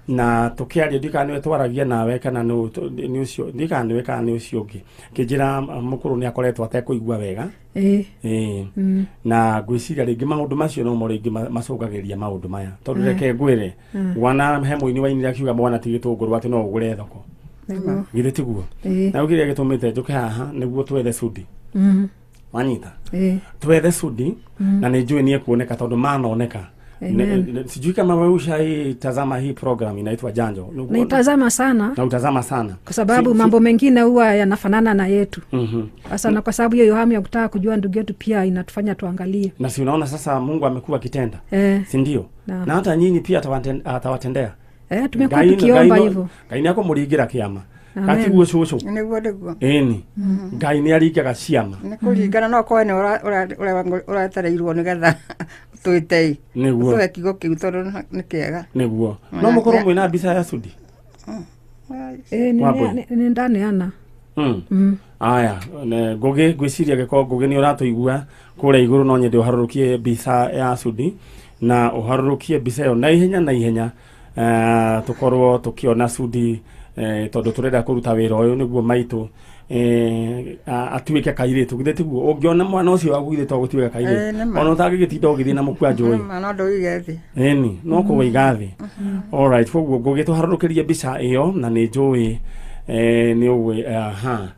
Na tũkĩaria ndikana nĩwe twaragia nawe kana nĩ ũcio, ndikana nĩwe kana nĩ ũcio ũngĩ. Kĩnjĩra mũkũrũ nĩ akoretwo atekũigua wega. Na ngwĩciria rĩngĩ maũndũ macio no mo rĩngĩ macũngagĩrĩria maũndũ maya. Tondũ reke ngwĩre, mwana he mũini wainire akiuga mwana ti gĩtũngũrũ atĩ no ũgũre thoko. Githĩ tiguo? Na kĩrĩa gĩtũmĩte njũke haha nĩguo twethe Sudi. Wanyita? Twethe Sudi, na nĩ njũĩ nĩ ekuoneka tondũ manoneka. Sijui kama wewe ushaitazama hii program inaitwa Janjo. Naitazama sana. Na utazama sana. Kwa sababu mambo mengine huwa yanafanana na yetu. Sasa na kwa sababu hiyo hamu ya kutaka kujua ndugu yetu pia inatufanya tuangalie. Na si unaona sasa Mungu amekuwa akitenda. Si ndio? Na hata nyinyi pia atawatendea. Tumekuwa tukiomba hivyo. Ngai yako muringira kiama. Katiguo cucu. Niguo niguo. Ĩni. Ngai nĩ aringaga ciama. Nĩ kũringana no korwo nĩ ũretereirwo nĩgetha twĩte. Nĩguo. Tũhe kiugo kĩu tondũ nĩ kĩega. Nĩguo. No mũkorwo mwĩna mbica ya Sudi? Nĩ ndaneana. Aya, Ngũgĩ ngwĩciria gĩkorwo Ngũgĩ nĩ ũratũigua kũrĩa igũrũ, no nyende ũharũrũkie mbica ya Sudi na ũharũrũkie mbica ĩyo na ihenya na ihenya, tũkorwo tũkĩona Sudi, tondũ tũrenda kũruta wĩra ũyũ nĩguo maitũ atuĩke kairĩtu. Githĩ tiguo? Ũngĩona mwana ũcio waku githĩ to gũtuĩka kairĩtu, ona ũtangĩgĩtinda ũgĩthiĩ na mũkua njũĩ. No ndũige thĩ. Ĩni, no kũwĩiga thĩ. All right, koguo Ngũgĩ tũharũrũkĩrie mbica ĩyo na nĩ njũĩ nĩ ũgwĩ aha.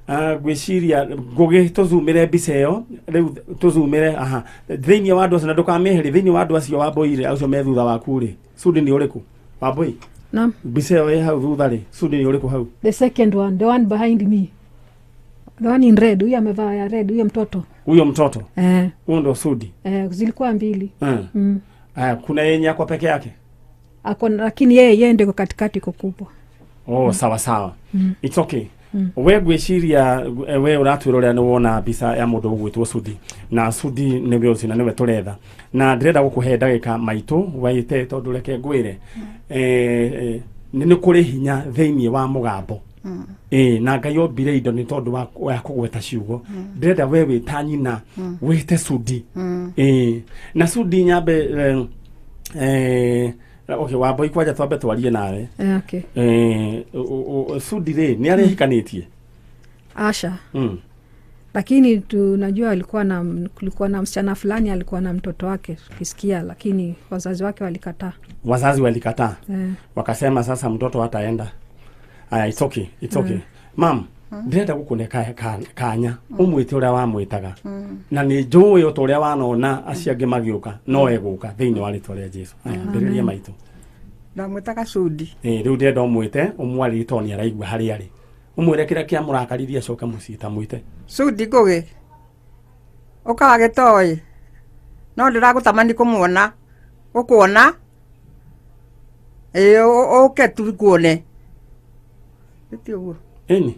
Ngwĩciria Ngũgĩ tũzumĩre mbica ĩyo rĩu, tũzumĩre aha thĩinĩ wa andũ acio, na ndũkamĩeherie thĩinĩ wa andũ acio Wambũi rĩ, acio me thutha waku rĩ, Sudi nĩ ũrĩkũ? Wambũi? Naam. Mbica ĩyo ĩ hau thutha rĩ, Sudi nĩ ũrĩkũ hau? The second one, the one behind me. The one in red, huyo amevaa ya red, huyo mtoto. Huyo mtoto? Huyo ndo Sudi. Zilikuwa mbili. Kuna yenye yako peke yake? Ako, lakini yeye ndio katikati iko kubwa. Oh, sawa sawa. It's okay. We ngwĩciria we ũratwĩrorera nĩ wona mbica ya mũndũ ũgwĩtwo Sudi, na Sudi nĩwe ũcio na nĩwe tũretha, na ndĩrenda gũkũhe ndagĩka maitũ waite, tondũ reke ngwĩre nĩ kũrĩ hinya thĩinĩ wa mũgambo. Na Ngai ombire indo nĩ tondũ wa kũgweta ciugo. Ndĩrenda we wĩ ta nyina wĩte Sudi. Na Sudi nyambe okay, Wambũi kwanja twambe twarie nawe. Okay. Sudi rĩ nĩ arehikanĩtie? Asha. Lakini tunajua kulikuwa na msichana fulani alikuwa na mtoto wake kisikia, lakini wazazi wake walikataa. Wazazi walikataa. Wakasema sasa mtoto hataenda. Aya, it's okay, it's okay. Mam, ndĩrenda gũkũne kanya ũmwĩte ũrĩa wamwĩtaga, na nĩ njũĩ o ta ũrĩa wanona acio angĩ magĩũka no egũka thĩinĩ wa rĩtwa rĩa Jesũ. Aya, mbĩrĩria maitũ. Ndamwĩtaga Sudi. Rĩu ndĩrenda ũmwĩte ũmwarĩrie tondũ nĩ araigua harĩa arĩ. Ũmwĩre kĩrĩa kĩamũrakaririe acoke mũciĩ, ta mwĩte. Sudi Ngũgĩ, ũkaga gĩtoĩ, no ndĩragũtamani kũmuona, gũkuona, ũke tu nguone. Ti ũguo. Ĩni.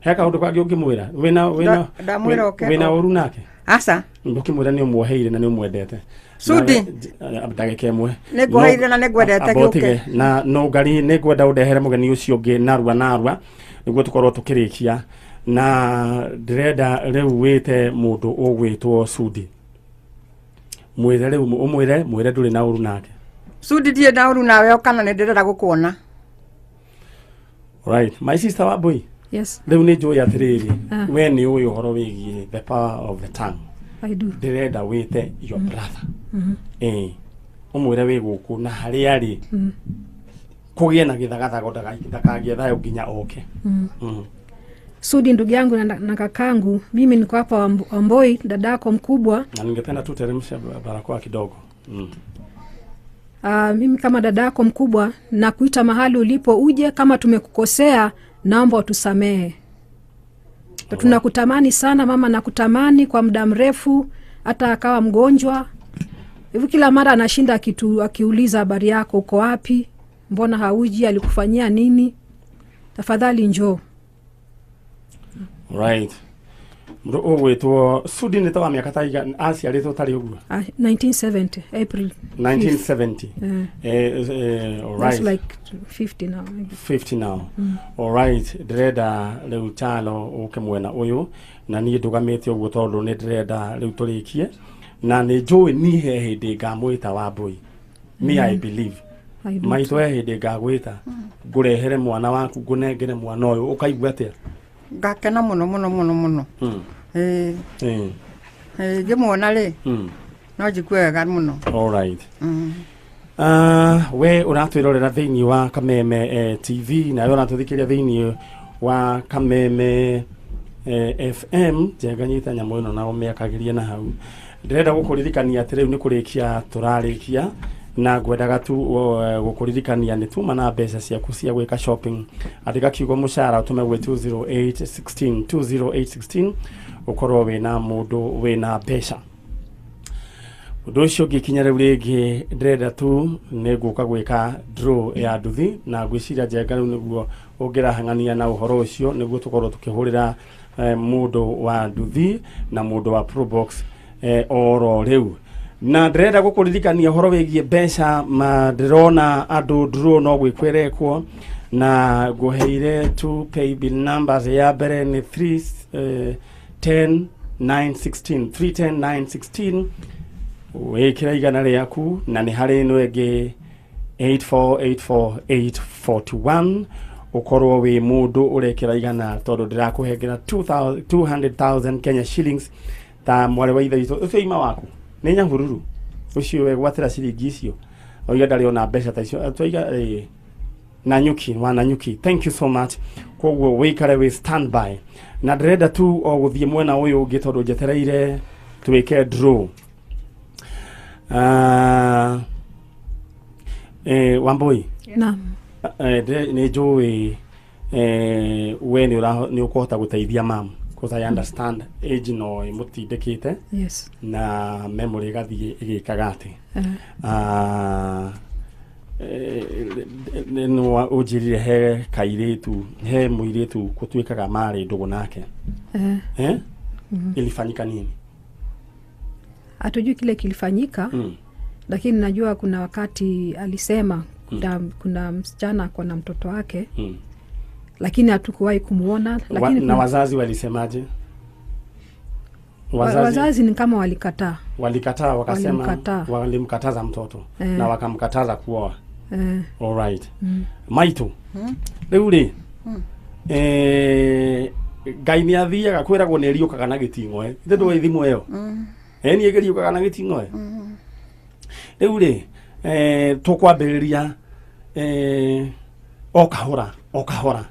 He kaũndũ kangĩ ũngĩmwĩra? Wĩna ũru nake? Aca. Ndũkĩmwĩra nĩ ũmuoheire na nĩ ũmwendete. Sudi. Ndagĩka ĩmwe. Nĩ nguoheire na nĩ ngwendete gĩũke. Na no ngari nĩ ngwenda ũndehere mũgeni ũcio ũngĩ narua narua nĩguo tũkorwo tũkĩrĩkia, na ndĩrenda rĩu wĩte mũndũ ũgwĩtwo Sudi. Mwĩre rĩu, ũmwĩre, mwĩre ndũrĩ na ũru nake. Sudi ndirĩ na ũru nawe, kana nĩ ndĩrenda gũkuona. Right. My sister Wambũi. Yes. Rĩu nĩ njũĩ atĩrĩrĩ, we nĩ ũĩ ũhoro wĩgiĩ the power of the tongue. I do. Ndĩrenda wĩte your brother. Ũmwĩre wĩ gũkũ na harĩa arĩ kũgĩe na gĩthagathago, ndakagĩe thayũ nginya oke. Sudi ndugu yangu na kakangu, mimi niko hapa Wamboi, dadako mkubwa. Na ningependa tu teremsha barakoa kidogo. Mimi kama dadako mkubwa nakuita mahali ulipo uje, kama tumekukosea naomba utusamehe. Tunakutamani sana mama, nakutamani kwa muda mrefu, hata akawa mgonjwa. Hivi kila mara anashinda akiuliza habari yako, uko wapi? Mbona hauji? Alikufanyia nini? Tafadhali njoo. Right. Mũndũ ũgwĩtwo Sudi nĩ ta wa mĩaka ta igana aciarĩtwo tarĩ ũguo? 1970 April 1970. All That's right. like 50 now maybe. 50 now. All right, ndĩrenda rĩu Chalo ũke mwena ũyũ na niĩ ndũgamĩte ũguo tondũ nĩ ndĩrenda rĩu tũrĩkie na nĩ njũĩ niĩ he hĩndĩ ngamwĩta Wambũi. Me, I believe I do. maitũ he hĩndĩ ngagwĩta ngũrehere mwana waku ngũnengere mwana ũyũ ũkaigua atĩa? Ngakena mũno mũno mũno mũno. Ĩĩ. Ĩĩ, ngĩmuona rĩ no njigue wega mũno. All right. We ũratwĩrorera thĩinĩ wa Kameme TV nawe ũratũthikĩria thĩinĩ wa Kameme FM. Njenga nyita nyamũ ĩno na ũmĩakagĩrie na hau. Ndĩrenda gũkũririkania atĩ rĩu nĩ kũrĩkia tũrarĩkia na ngwendaga tu gũkũririkania nĩ tuma na mbeca ciaku cia gwĩka shopping. Andĩka kiugo mũcara ũtũme gwĩ 20816 20816 ũkorwo wĩna mũndũ wĩna mbeca. Ũndũ ũcio ũngĩ kinya rĩu rĩngĩ ndĩrenda tu nĩ ngũka gwĩka draw ya nduthi na ngwĩciria Njenga rĩu nĩguo ũngĩrahang'ania na ũhoro ũcio nĩguo tũkorwo tũkĩhũrĩra mũndũ wa nduthi na mũndũ wa Probox oro rĩu. Na ndĩrenda gũkũririkania ũhoro wĩgiĩ mbeca ma ndĩrona andũ draw no gwĩkwo ĩrekwo na ngũheire two pay bill numbers. Ya mbere nĩ 3 10 9 16 3 10 9 16, wĩkĩra igana rĩaku, na nĩ harĩ ĩno ĩngĩ 8484841 ũkorwo wĩ mũndũ ũrekĩra igana tondũ ndĩrakũhengera 200,000 Kenya shillings ta mwarĩ wa ithe witũ ũcio ima waku nĩ Nyahururu ũcio wegwatĩra ciringi icio oiga ndarĩ ona mbeca ta icio twaiga Nanyuki wa Nanyuki. Thank you so much. Koguo wĩikare wĩ standby na ndĩrenda tu o gũthiĩ mwena ũyũ ũngĩ tondũ njetereire twĩke draw. Wambui. Naam. Nĩ njũĩ we nĩ ũkũhota gũteithia mam because I understand age no ĩmũtindĩkĩte na memory ĩgathiĩ ĩgĩkaga atĩ nĩ ũnjĩrire he kairĩtu he mũirĩtu gũtuĩkaga marĩ ndũgũ nake. Eh? Ilifanyika nini? Hatujui kile kilifanyika, lakini najua kuna wakati alisema kuna msichana ako na mtoto wake, lakini hatukuwahi kumuona. Lakini Na wazazi walisemaje? Wazazi ni kama walikataa. Walikataa wakasema Walimkataa. Walimkataza mtoto na wakamkataza kuoa. All right. Maitu rĩu rĩ Ngai nĩ athiaga kwĩragwo nĩ ĩriũkaga na gĩting'oe ithe ndũĩ thimũ ĩyo niĩ ĩgĩriũkaga na gĩting'oe. Rĩu rĩ tũkwambĩrĩria o kahora o kahora.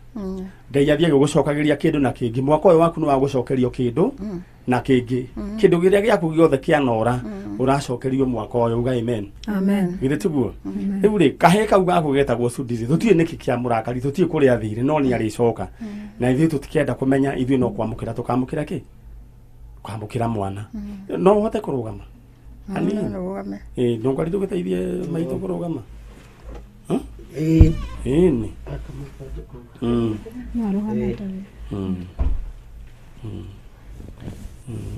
Ngai athiĩ agĩgũcokagĩria kĩndũ na kĩngĩ. Mwaka ũyũ waku nĩ wagũcokerio kĩndũ na kĩngĩ. Kĩndũ kĩrĩa gĩaku gĩothe kĩanora ũracokerio mwaka ũyũ. Uga amen. Amen. Githĩ tiguo? Rĩu rĩ kahĩĩ kau gaku getagwo Sudiri tũtiũĩ nĩkĩ kĩamũrakari tũtiũĩ kũrĩa athire no nĩ arĩcoka na ithuĩ tũtikenda kũmenya ithuĩ no kwamũkĩra tũkamũkĩra kĩ kwamũkĩra mwana. No ũhote kũrũgama hanini? Rũgame. Ĩĩ ndũngari tũgĩteithie maitũ kũrũgama. Ĩĩ. Ĩni. No arũgame atarĩ.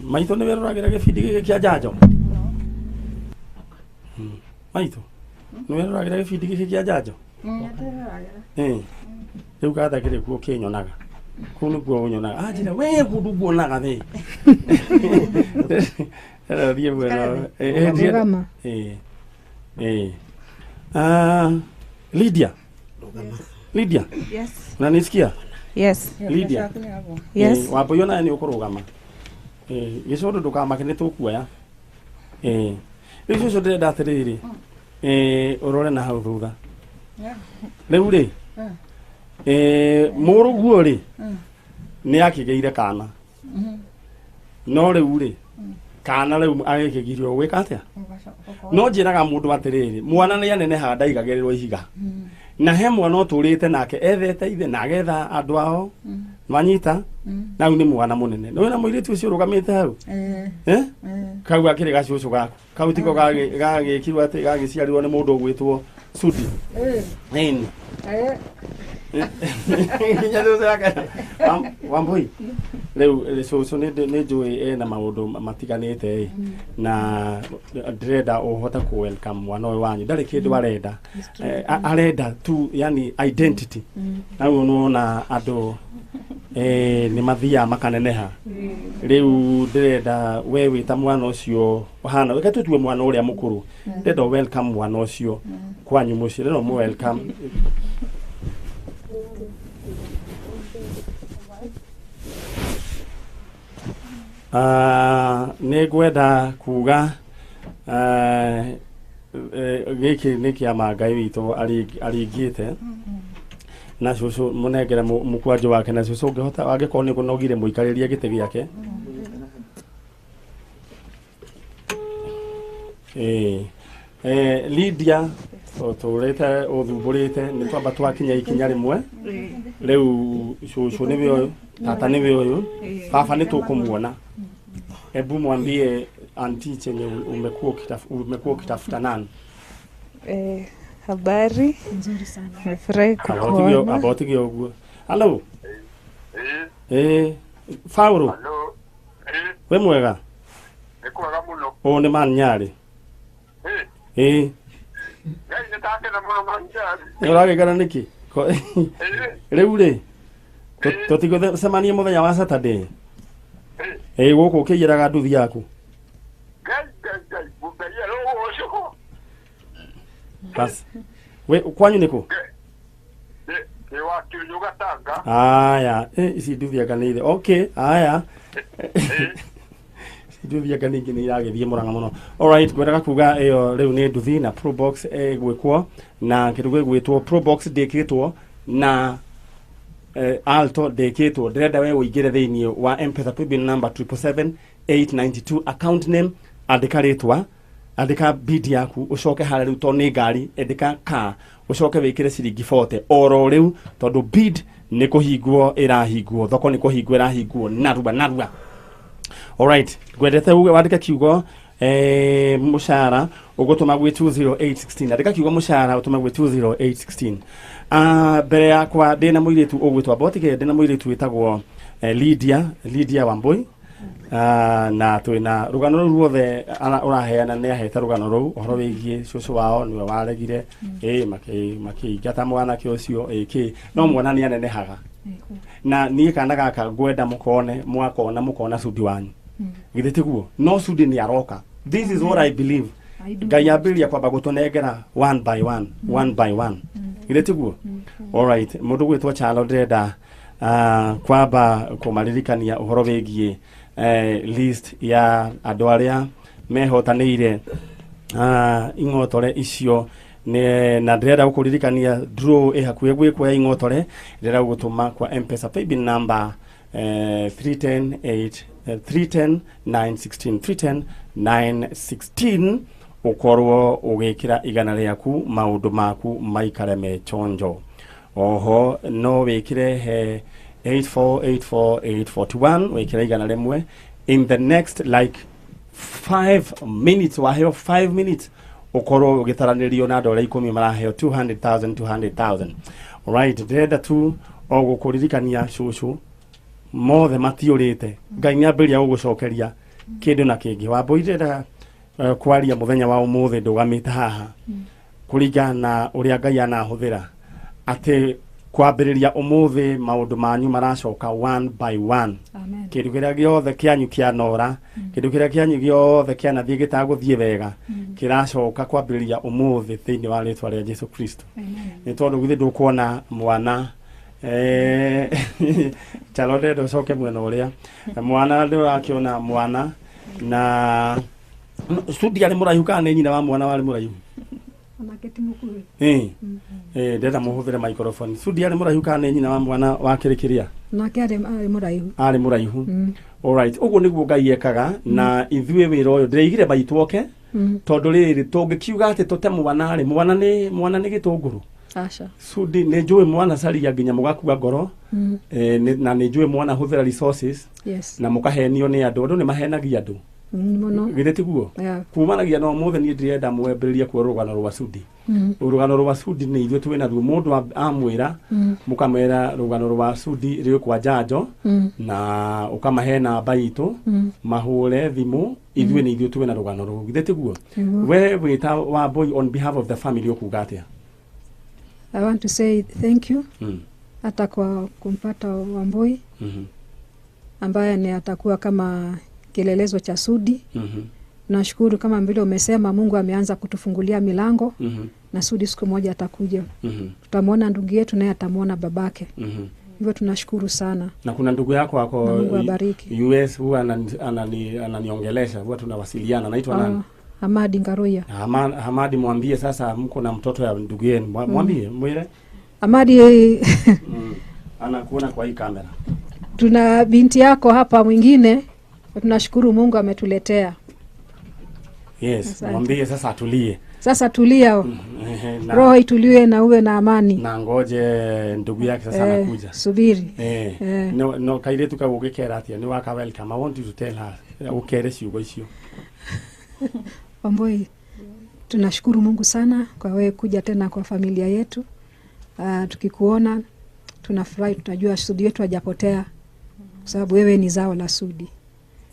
Maitũ nĩ weroragĩra gĩbindi gĩkĩ kĩa njanjo? Maitũ nĩ weroragĩra gĩbindi gĩkĩ kĩa njanjo? Ĩĩ rĩu gatha kĩrĩ kuo kĩnyonaga kũu nĩkuo ũnyonaga anjĩra we kũndũ nguonaga thĩ thiĩ mwena. Rũgama. Ĩĩ ĩĩ. Lydia. Lydia. Yes. Unanisikia? Yes. Lydia. Yes. Wambui onawe nĩ ũkũrũgama. Gĩcũndũ ndũkamake nĩ tũkuoya. Rĩu cũcũ ndĩrenda atĩrĩrĩ ũrore na hau thutha rĩu rĩ mũrũguo rĩ nĩ akĩgĩire kana no rĩu rĩ kana rĩu agĩkĩgirio gwĩka atĩa? No njĩraga mũndũ atĩrĩrĩ mwana nĩ anenehaga ndaigagĩrĩrwo ihiga na he mwana ũtũrĩte nake ethete ithe na agetha andũ ao nwanyita na rĩu nĩ mwana mũnene nĩ wĩna mũirĩtu ũcio ũrũgamĩte hau kau akĩrĩ gacũcũ gaku kau tiko gagĩkirwo atĩ gagĩciarirwo nĩ mũndũ ũgwĩtwo Sudi. Ĩni. Nginya cũcũ akena. Wambui, rĩu cũcũ nĩ njũĩ ena maũndũ matiganĩte ĩ, na ndĩrenda ũhote kũ welcome mwana ũyũ wanyu. Ndarĩ kĩndũ arenda. Arenda tu yani identity. Na rĩu nĩwona andũ nĩ mathiaga makaneneha. Rĩu ndĩrenda we wĩ ta mwana ũcio ũhana, reke tũtue mwana ũrĩa mũkũrũ. Ndĩrenda ũ welcome mwana ũcio kwanyu mũciĩ, ndĩrenda ũmũ welcome. Nĩ ngwenda kuga gĩkĩ nĩ kĩama Ngai witũ aringĩte na cũcũ mũnengere mũkwanjũ wake, na cũcũ ũngĩhota angĩkorwo nĩ ũnogire mũikarĩrie gĩtĩ gĩake. Lydia ũtũrĩte ũthumbũrĩte nĩ twamba twakinya ikinya rĩmwe. Rĩu cũcũ nĩwe ũyũ, tata nĩwe ũyũ, baba nĩ tũkũmuona. Hebu mwambie anti chenye umekuwa ukitafuta nani? Habari nzuri sana. Nimefurahi kukuona. About ũguo. Hello. Fauro. Hello. We mwega? Nĩ kwega mũno. Ũũ nĩ man Nyarĩ. Ngai nĩ ndakena mũno man Nyarĩ. Nĩ ũragĩkena nĩkĩ? Rĩu rĩ, tũtigũcemania mũthenya wa Saturday. Gũkũ ũkĩiyĩraga nduthi yaku. Ngai Ngai Ngai, Ngai arogocwo. Bas. We kwanyu nĩkũ? Nĩ wa Kĩũnyũ Gatanga. Aya, ici nduthi anga nĩ ithe. Okay, aya. Ici nduthi anga ningĩ nĩ iragĩthiĩ Mũrang'a mũno. Alright, ngwendaga kuga ĩyo rĩu nĩ nduthi na Probox ĩgwĩkwo na kĩndũ gĩgwĩtwo Probox ndĩkĩtwo na Alto ndĩkĩtwo. Ndĩrenda we ũingĩre thĩinĩ wa M-Pesa paybill number 777,892, account name andĩka rĩtwa, andĩka bid yaku, ũcoke harĩa rĩu tondũ nĩ ngari andĩka car, ũcoke wĩkĩre ciringi 40 oro rĩu tondũ bid nĩ kũhingwo ĩrahingwo, thoko nĩ kũhingwo ĩrahingwo narua narua. Alright, ngwendete uge wandĩke kiugo mũcara ũgũtũma gwĩ 20816. Andĩka kiugo mũcara ũtũme gwĩ 20816. Mbere yakwa ndĩna mũirĩtu ũgwĩtwo Botige, ndĩna mũirĩtu wĩtagwo Lydia Wambui. Na twĩna rũgano rũu ruothe ũraheana nĩ ahete rũgano rũu ũhoro wĩgiĩ cũcũ wao nĩwe waregire makĩingata mwanake ũcio ĩkĩ no mwana nĩ anenehaga. Na niĩ kana gaka ngwenda mũkone mwakona mũkona Sudi wanyu. Githĩ tiguo? No Sudi nĩ aroka. This is what I believe. Ngai ambĩrĩria kwamba gũtũnengera one by one, one by one. Githĩ tiguo? Alright, mũndũ gwĩtwo Chalo ndĩrenda kwamba kũmaririkania ũhoro wĩgiĩ list ya andũ arĩa mehotanĩire ing'otore icio. Na ndĩrenda gũkũririkania draw ĩ hakuhĩ gwĩkwo ya ing'otore. Ndĩrenda gũgũtũma kwa M-Pesa paybill number 310 310 916, 310 916, ũkorwo ũgĩkĩra igana rĩaku maũndũ maku maikare me chonjo. Oho no wĩkĩre he 8484841, wĩkĩre igana rĩmwe in the next like 5 minutes. Waheo 5 minutes ũkorwo ũgĩtaranĩrio na andũ arĩa 10 maraheo 200,000 200,000. Alright, ndĩrenda tu o gũkũririkania cũcũ mothe matiũrĩte. Ngai nĩambĩrĩria gũgũcokeria kĩndũ na kĩngĩ. Wambui ndĩrenda kwaria mũthenya wa ũmũthĩ ndũgamĩte haha kũringana na ũrĩa Ngai anahũthĩra atĩ kwambĩrĩria ũmũthĩ maũndũ manyu maracoka one by one. Kĩndũ kĩrĩa gĩothe kĩanyu kĩanora, kĩndũ kĩrĩa kĩanyu gĩothe kĩanathiĩ gĩtagũthiĩ wega kĩracoka kwambĩrĩria ũmũthĩ thĩinĩ wa rĩtwa rĩa Jesu Kristo. Nĩ tondũ githĩ ndũkuona mwana Chalo ndĩrenda ũcoke mwena ũrĩa mwana ndũrakĩona mwana na Sudi arĩ mũraihu kana nĩ nyina wa mwana warĩ mũraihu? Onake ti mũkuhĩ. Ndĩrenda mũhũthĩre microphone. Sudi arĩ mũraihu kana nĩ nyina wa mwana wa kĩrĩ kĩrĩa? Nake arĩ mũraihu. Arĩ mũraihu. Alright, ũguo nĩguo Ngai ekaga na ithuĩ wĩra ũyũ ndĩraigire maitũ oke tondũ rĩrĩ tũngĩkiuga atĩ tũte mwana rĩ, mwana nĩ gĩtũngũrũ. Aca. Sudi nĩ njũĩ mwana caria nginya mũgakua ngoro. Na nĩ njũĩ mwana hũthĩra resources. Yes. Na mũkahenio nĩ andũ, andũ nĩ mahenagia andũ. Mũno. Githĩ tiguo? Yeah. Kumanagia na ũmũthĩ niĩ ndĩrenda mwambĩrĩrie kuoya rũgano rwa Sudi. Rũgano rwa Sudi nĩ ithuĩ twĩ naruo mũndũ amwĩra mũkamwĩra rũgano rwa Sudi rwĩ kwa njanjo na ũkamahe namba itũ mahũre thimũ ithuĩ nĩ ithuĩ twĩ na rũgano rũu githĩ tiguo? We wĩta Wambui on behalf of the family ũkuga atĩa? I want to say thank you hata kwa kumpata Wambui ambaye ni atakuwa kama kielelezo cha Sudi. Nashukuru kama vile umesema Mungu ameanza kutufungulia milango na Sudi siku moja atakuja. Tutamwona ndugu yetu naye atamwona babake. Hivyo tunashukuru sana. Na kuna ndugu yako ako US huwa ananiongelesha, huwa tunawasiliana. Anaitwa nani? Hamadi Ngaruya. Hamadi, mwambie sasa mko na mtoto ya ndugu yenu. Mwambie, mwile. Hamadi anakuona kwa hii kamera. Tuna binti yako hapa mwingine, tunashukuru Mungu ametuletea. Yes, mwambie sasa atulie. Sasa tulia. Roho itulie na uwe na amani. Na ngoje ndugu yake sasa anakuja. Subiri. No kairetu ka ugikera atia ni waka welcome. I want you to tell her ukere ciugo icio. Wambui, tunashukuru Mungu sana kwa wewe kuja tena kwa familia yetu. Tukikuona tunafurahi, tunajua Sudi yetu hajapotea kwa sababu wewe ni zao la Sudi.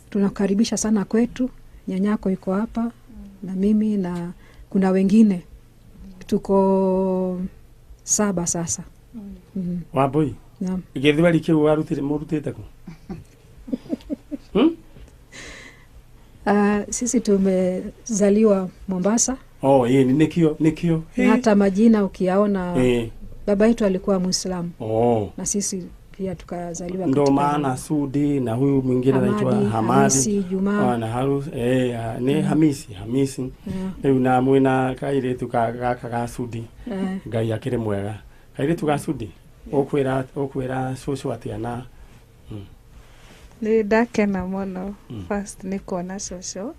Tunakukaribisha sana kwetu. Nyanyako yuko hapa na mimi na kuna wengine. Tuko 7 sasa. Wambui. Naam. Githweri kiu warutire murutite ku? Sisi tumezaliwa Mombasa. Oh, nikio nikio. Na hata majina ukiyaona baba yetu alikuwa Muislamu. Na sisi pia tukazaliwa ndo maana Sudi na huyu mwingine anaitwa Hamadi. Hamisi, Juma. Na Harus ni Hamisi, Hamisi. Rĩu na mwina kairĩtu gaka ga Sudi. Ngai akĩrĩ mwega. Kairĩtu ga Sudi ũkwĩra cũcũ atĩa na Nĩ ndakena mũno first nĩ kuona cũcũ.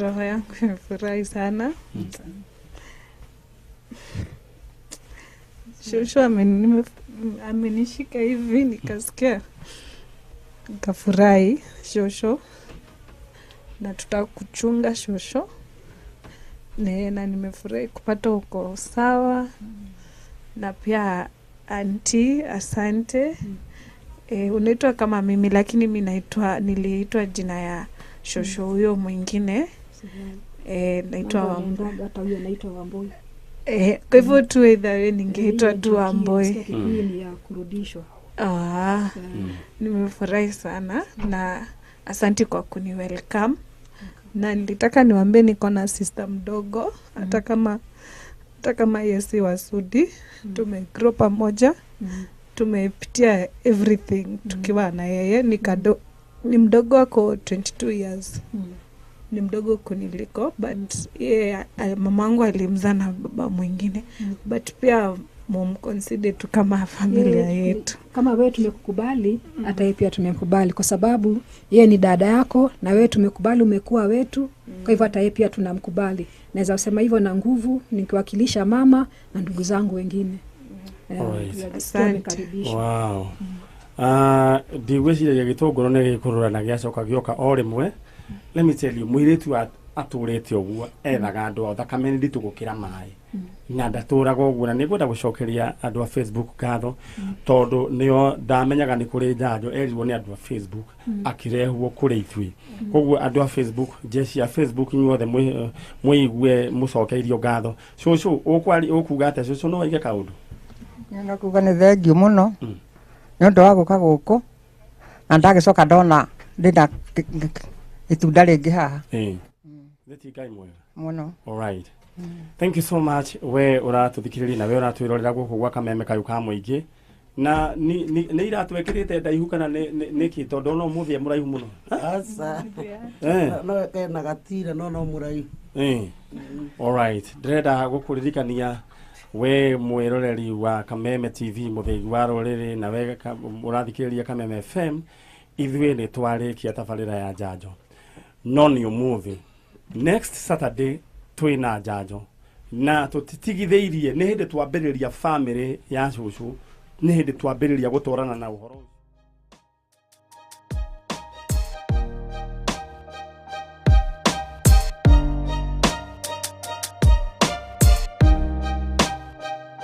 Roho yangu imefurahi sana. Shosho amenishika hivi nikasikia nikafurahi shosho, na tutakuchunga shosho. Na nimefurahi kupata uko sawa. Na pia auntie, asante. Unaitwa kama mimi lakini mimi naitwa niliitwa jina ya shosho huyo mwingine. Naitwa Wambui. Hata huyo anaitwa Wambui. Kwa hivyo tu either way ningeitwa tu Wambui. Ni ya kurudishwa. Nimefurahi sana na asante kwa kuni welcome. Na nilitaka niwaambie niko na sister mdogo hata kama yeye si wa Sudi, tumegrow pamoja. Tumepitia everything tukiwa na yeye. Ni mdogo wako 22 years. Ni mdogo kuniliko but yeye mamangu alimzaa na baba mwingine. But pia mumconsider tu kama familia yetu. Kama wewe tumekukubali, hata yeye pia tumemkubali kwa sababu yeye ni dada yako na wewe tumekubali, umekuwa wetu. Kwa hivyo hata yeye pia tunamkubali. Naweza kusema hivyo na nguvu nikiwakilisha mama na ndugu zangu wengine. Asante. Wow. Ndigwĩciria gĩtũngũrũ nĩ gĩkũrũra na gĩacoka gĩoka o rĩmwe. Let me tell you, mũirĩtu atũrĩte ũguo ethaga andũ ao, thakame nĩ nditũ gũkĩra maĩ na ndatũraga ũguo. Na nĩngwenda gũcokeria andũ a Facebook ngatho tondũ nĩo ndamenyaga nĩ kũrĩ njanjo erirwo nĩ andũ a Facebook akĩrehwo kũrĩ ithuĩ. Koguo andũ a Facebook, jeshi ya Facebook inyuothe mwĩigue mũcokeirio ngatho. Cũcũ ũkuga atĩa? Cũcũ no waige kaũndũ? Nĩ kuga nĩ thengiũ mũno nĩ ũndũ wa gũka gũkũ na ndagĩcoka ndona ndĩna itunda rĩngĩ haha. Nĩ Ngai mwega mũno. All right. Thank you so much we ũratũthikĩrĩria na we ũratwĩrorera gũkũ gwa Kameme Kayũ ka Mũingĩ. Na nĩ iratwekĩrĩte ndaihu kana nĩkĩ tondũ no mũthĩ mũraihu mũno? Aca. No kena gatira no mũraihu. All right. Ndĩrenda gũkũririkania we mwĩroreri wa Kameme TV mũthĩgi wa rũrĩrĩ na we ũrathikĩrĩria Kameme FM, ithuĩ nĩ twarĩkia tabarĩra ya njanjo. No nĩ ũmũthĩ next Saturday twĩna njanjo na tũtitigithĩirie, nĩ hĩndĩ twambĩrĩria family ya cũcũ, nĩ hĩndĩ twambĩrĩria gũtwarana na ũhoro.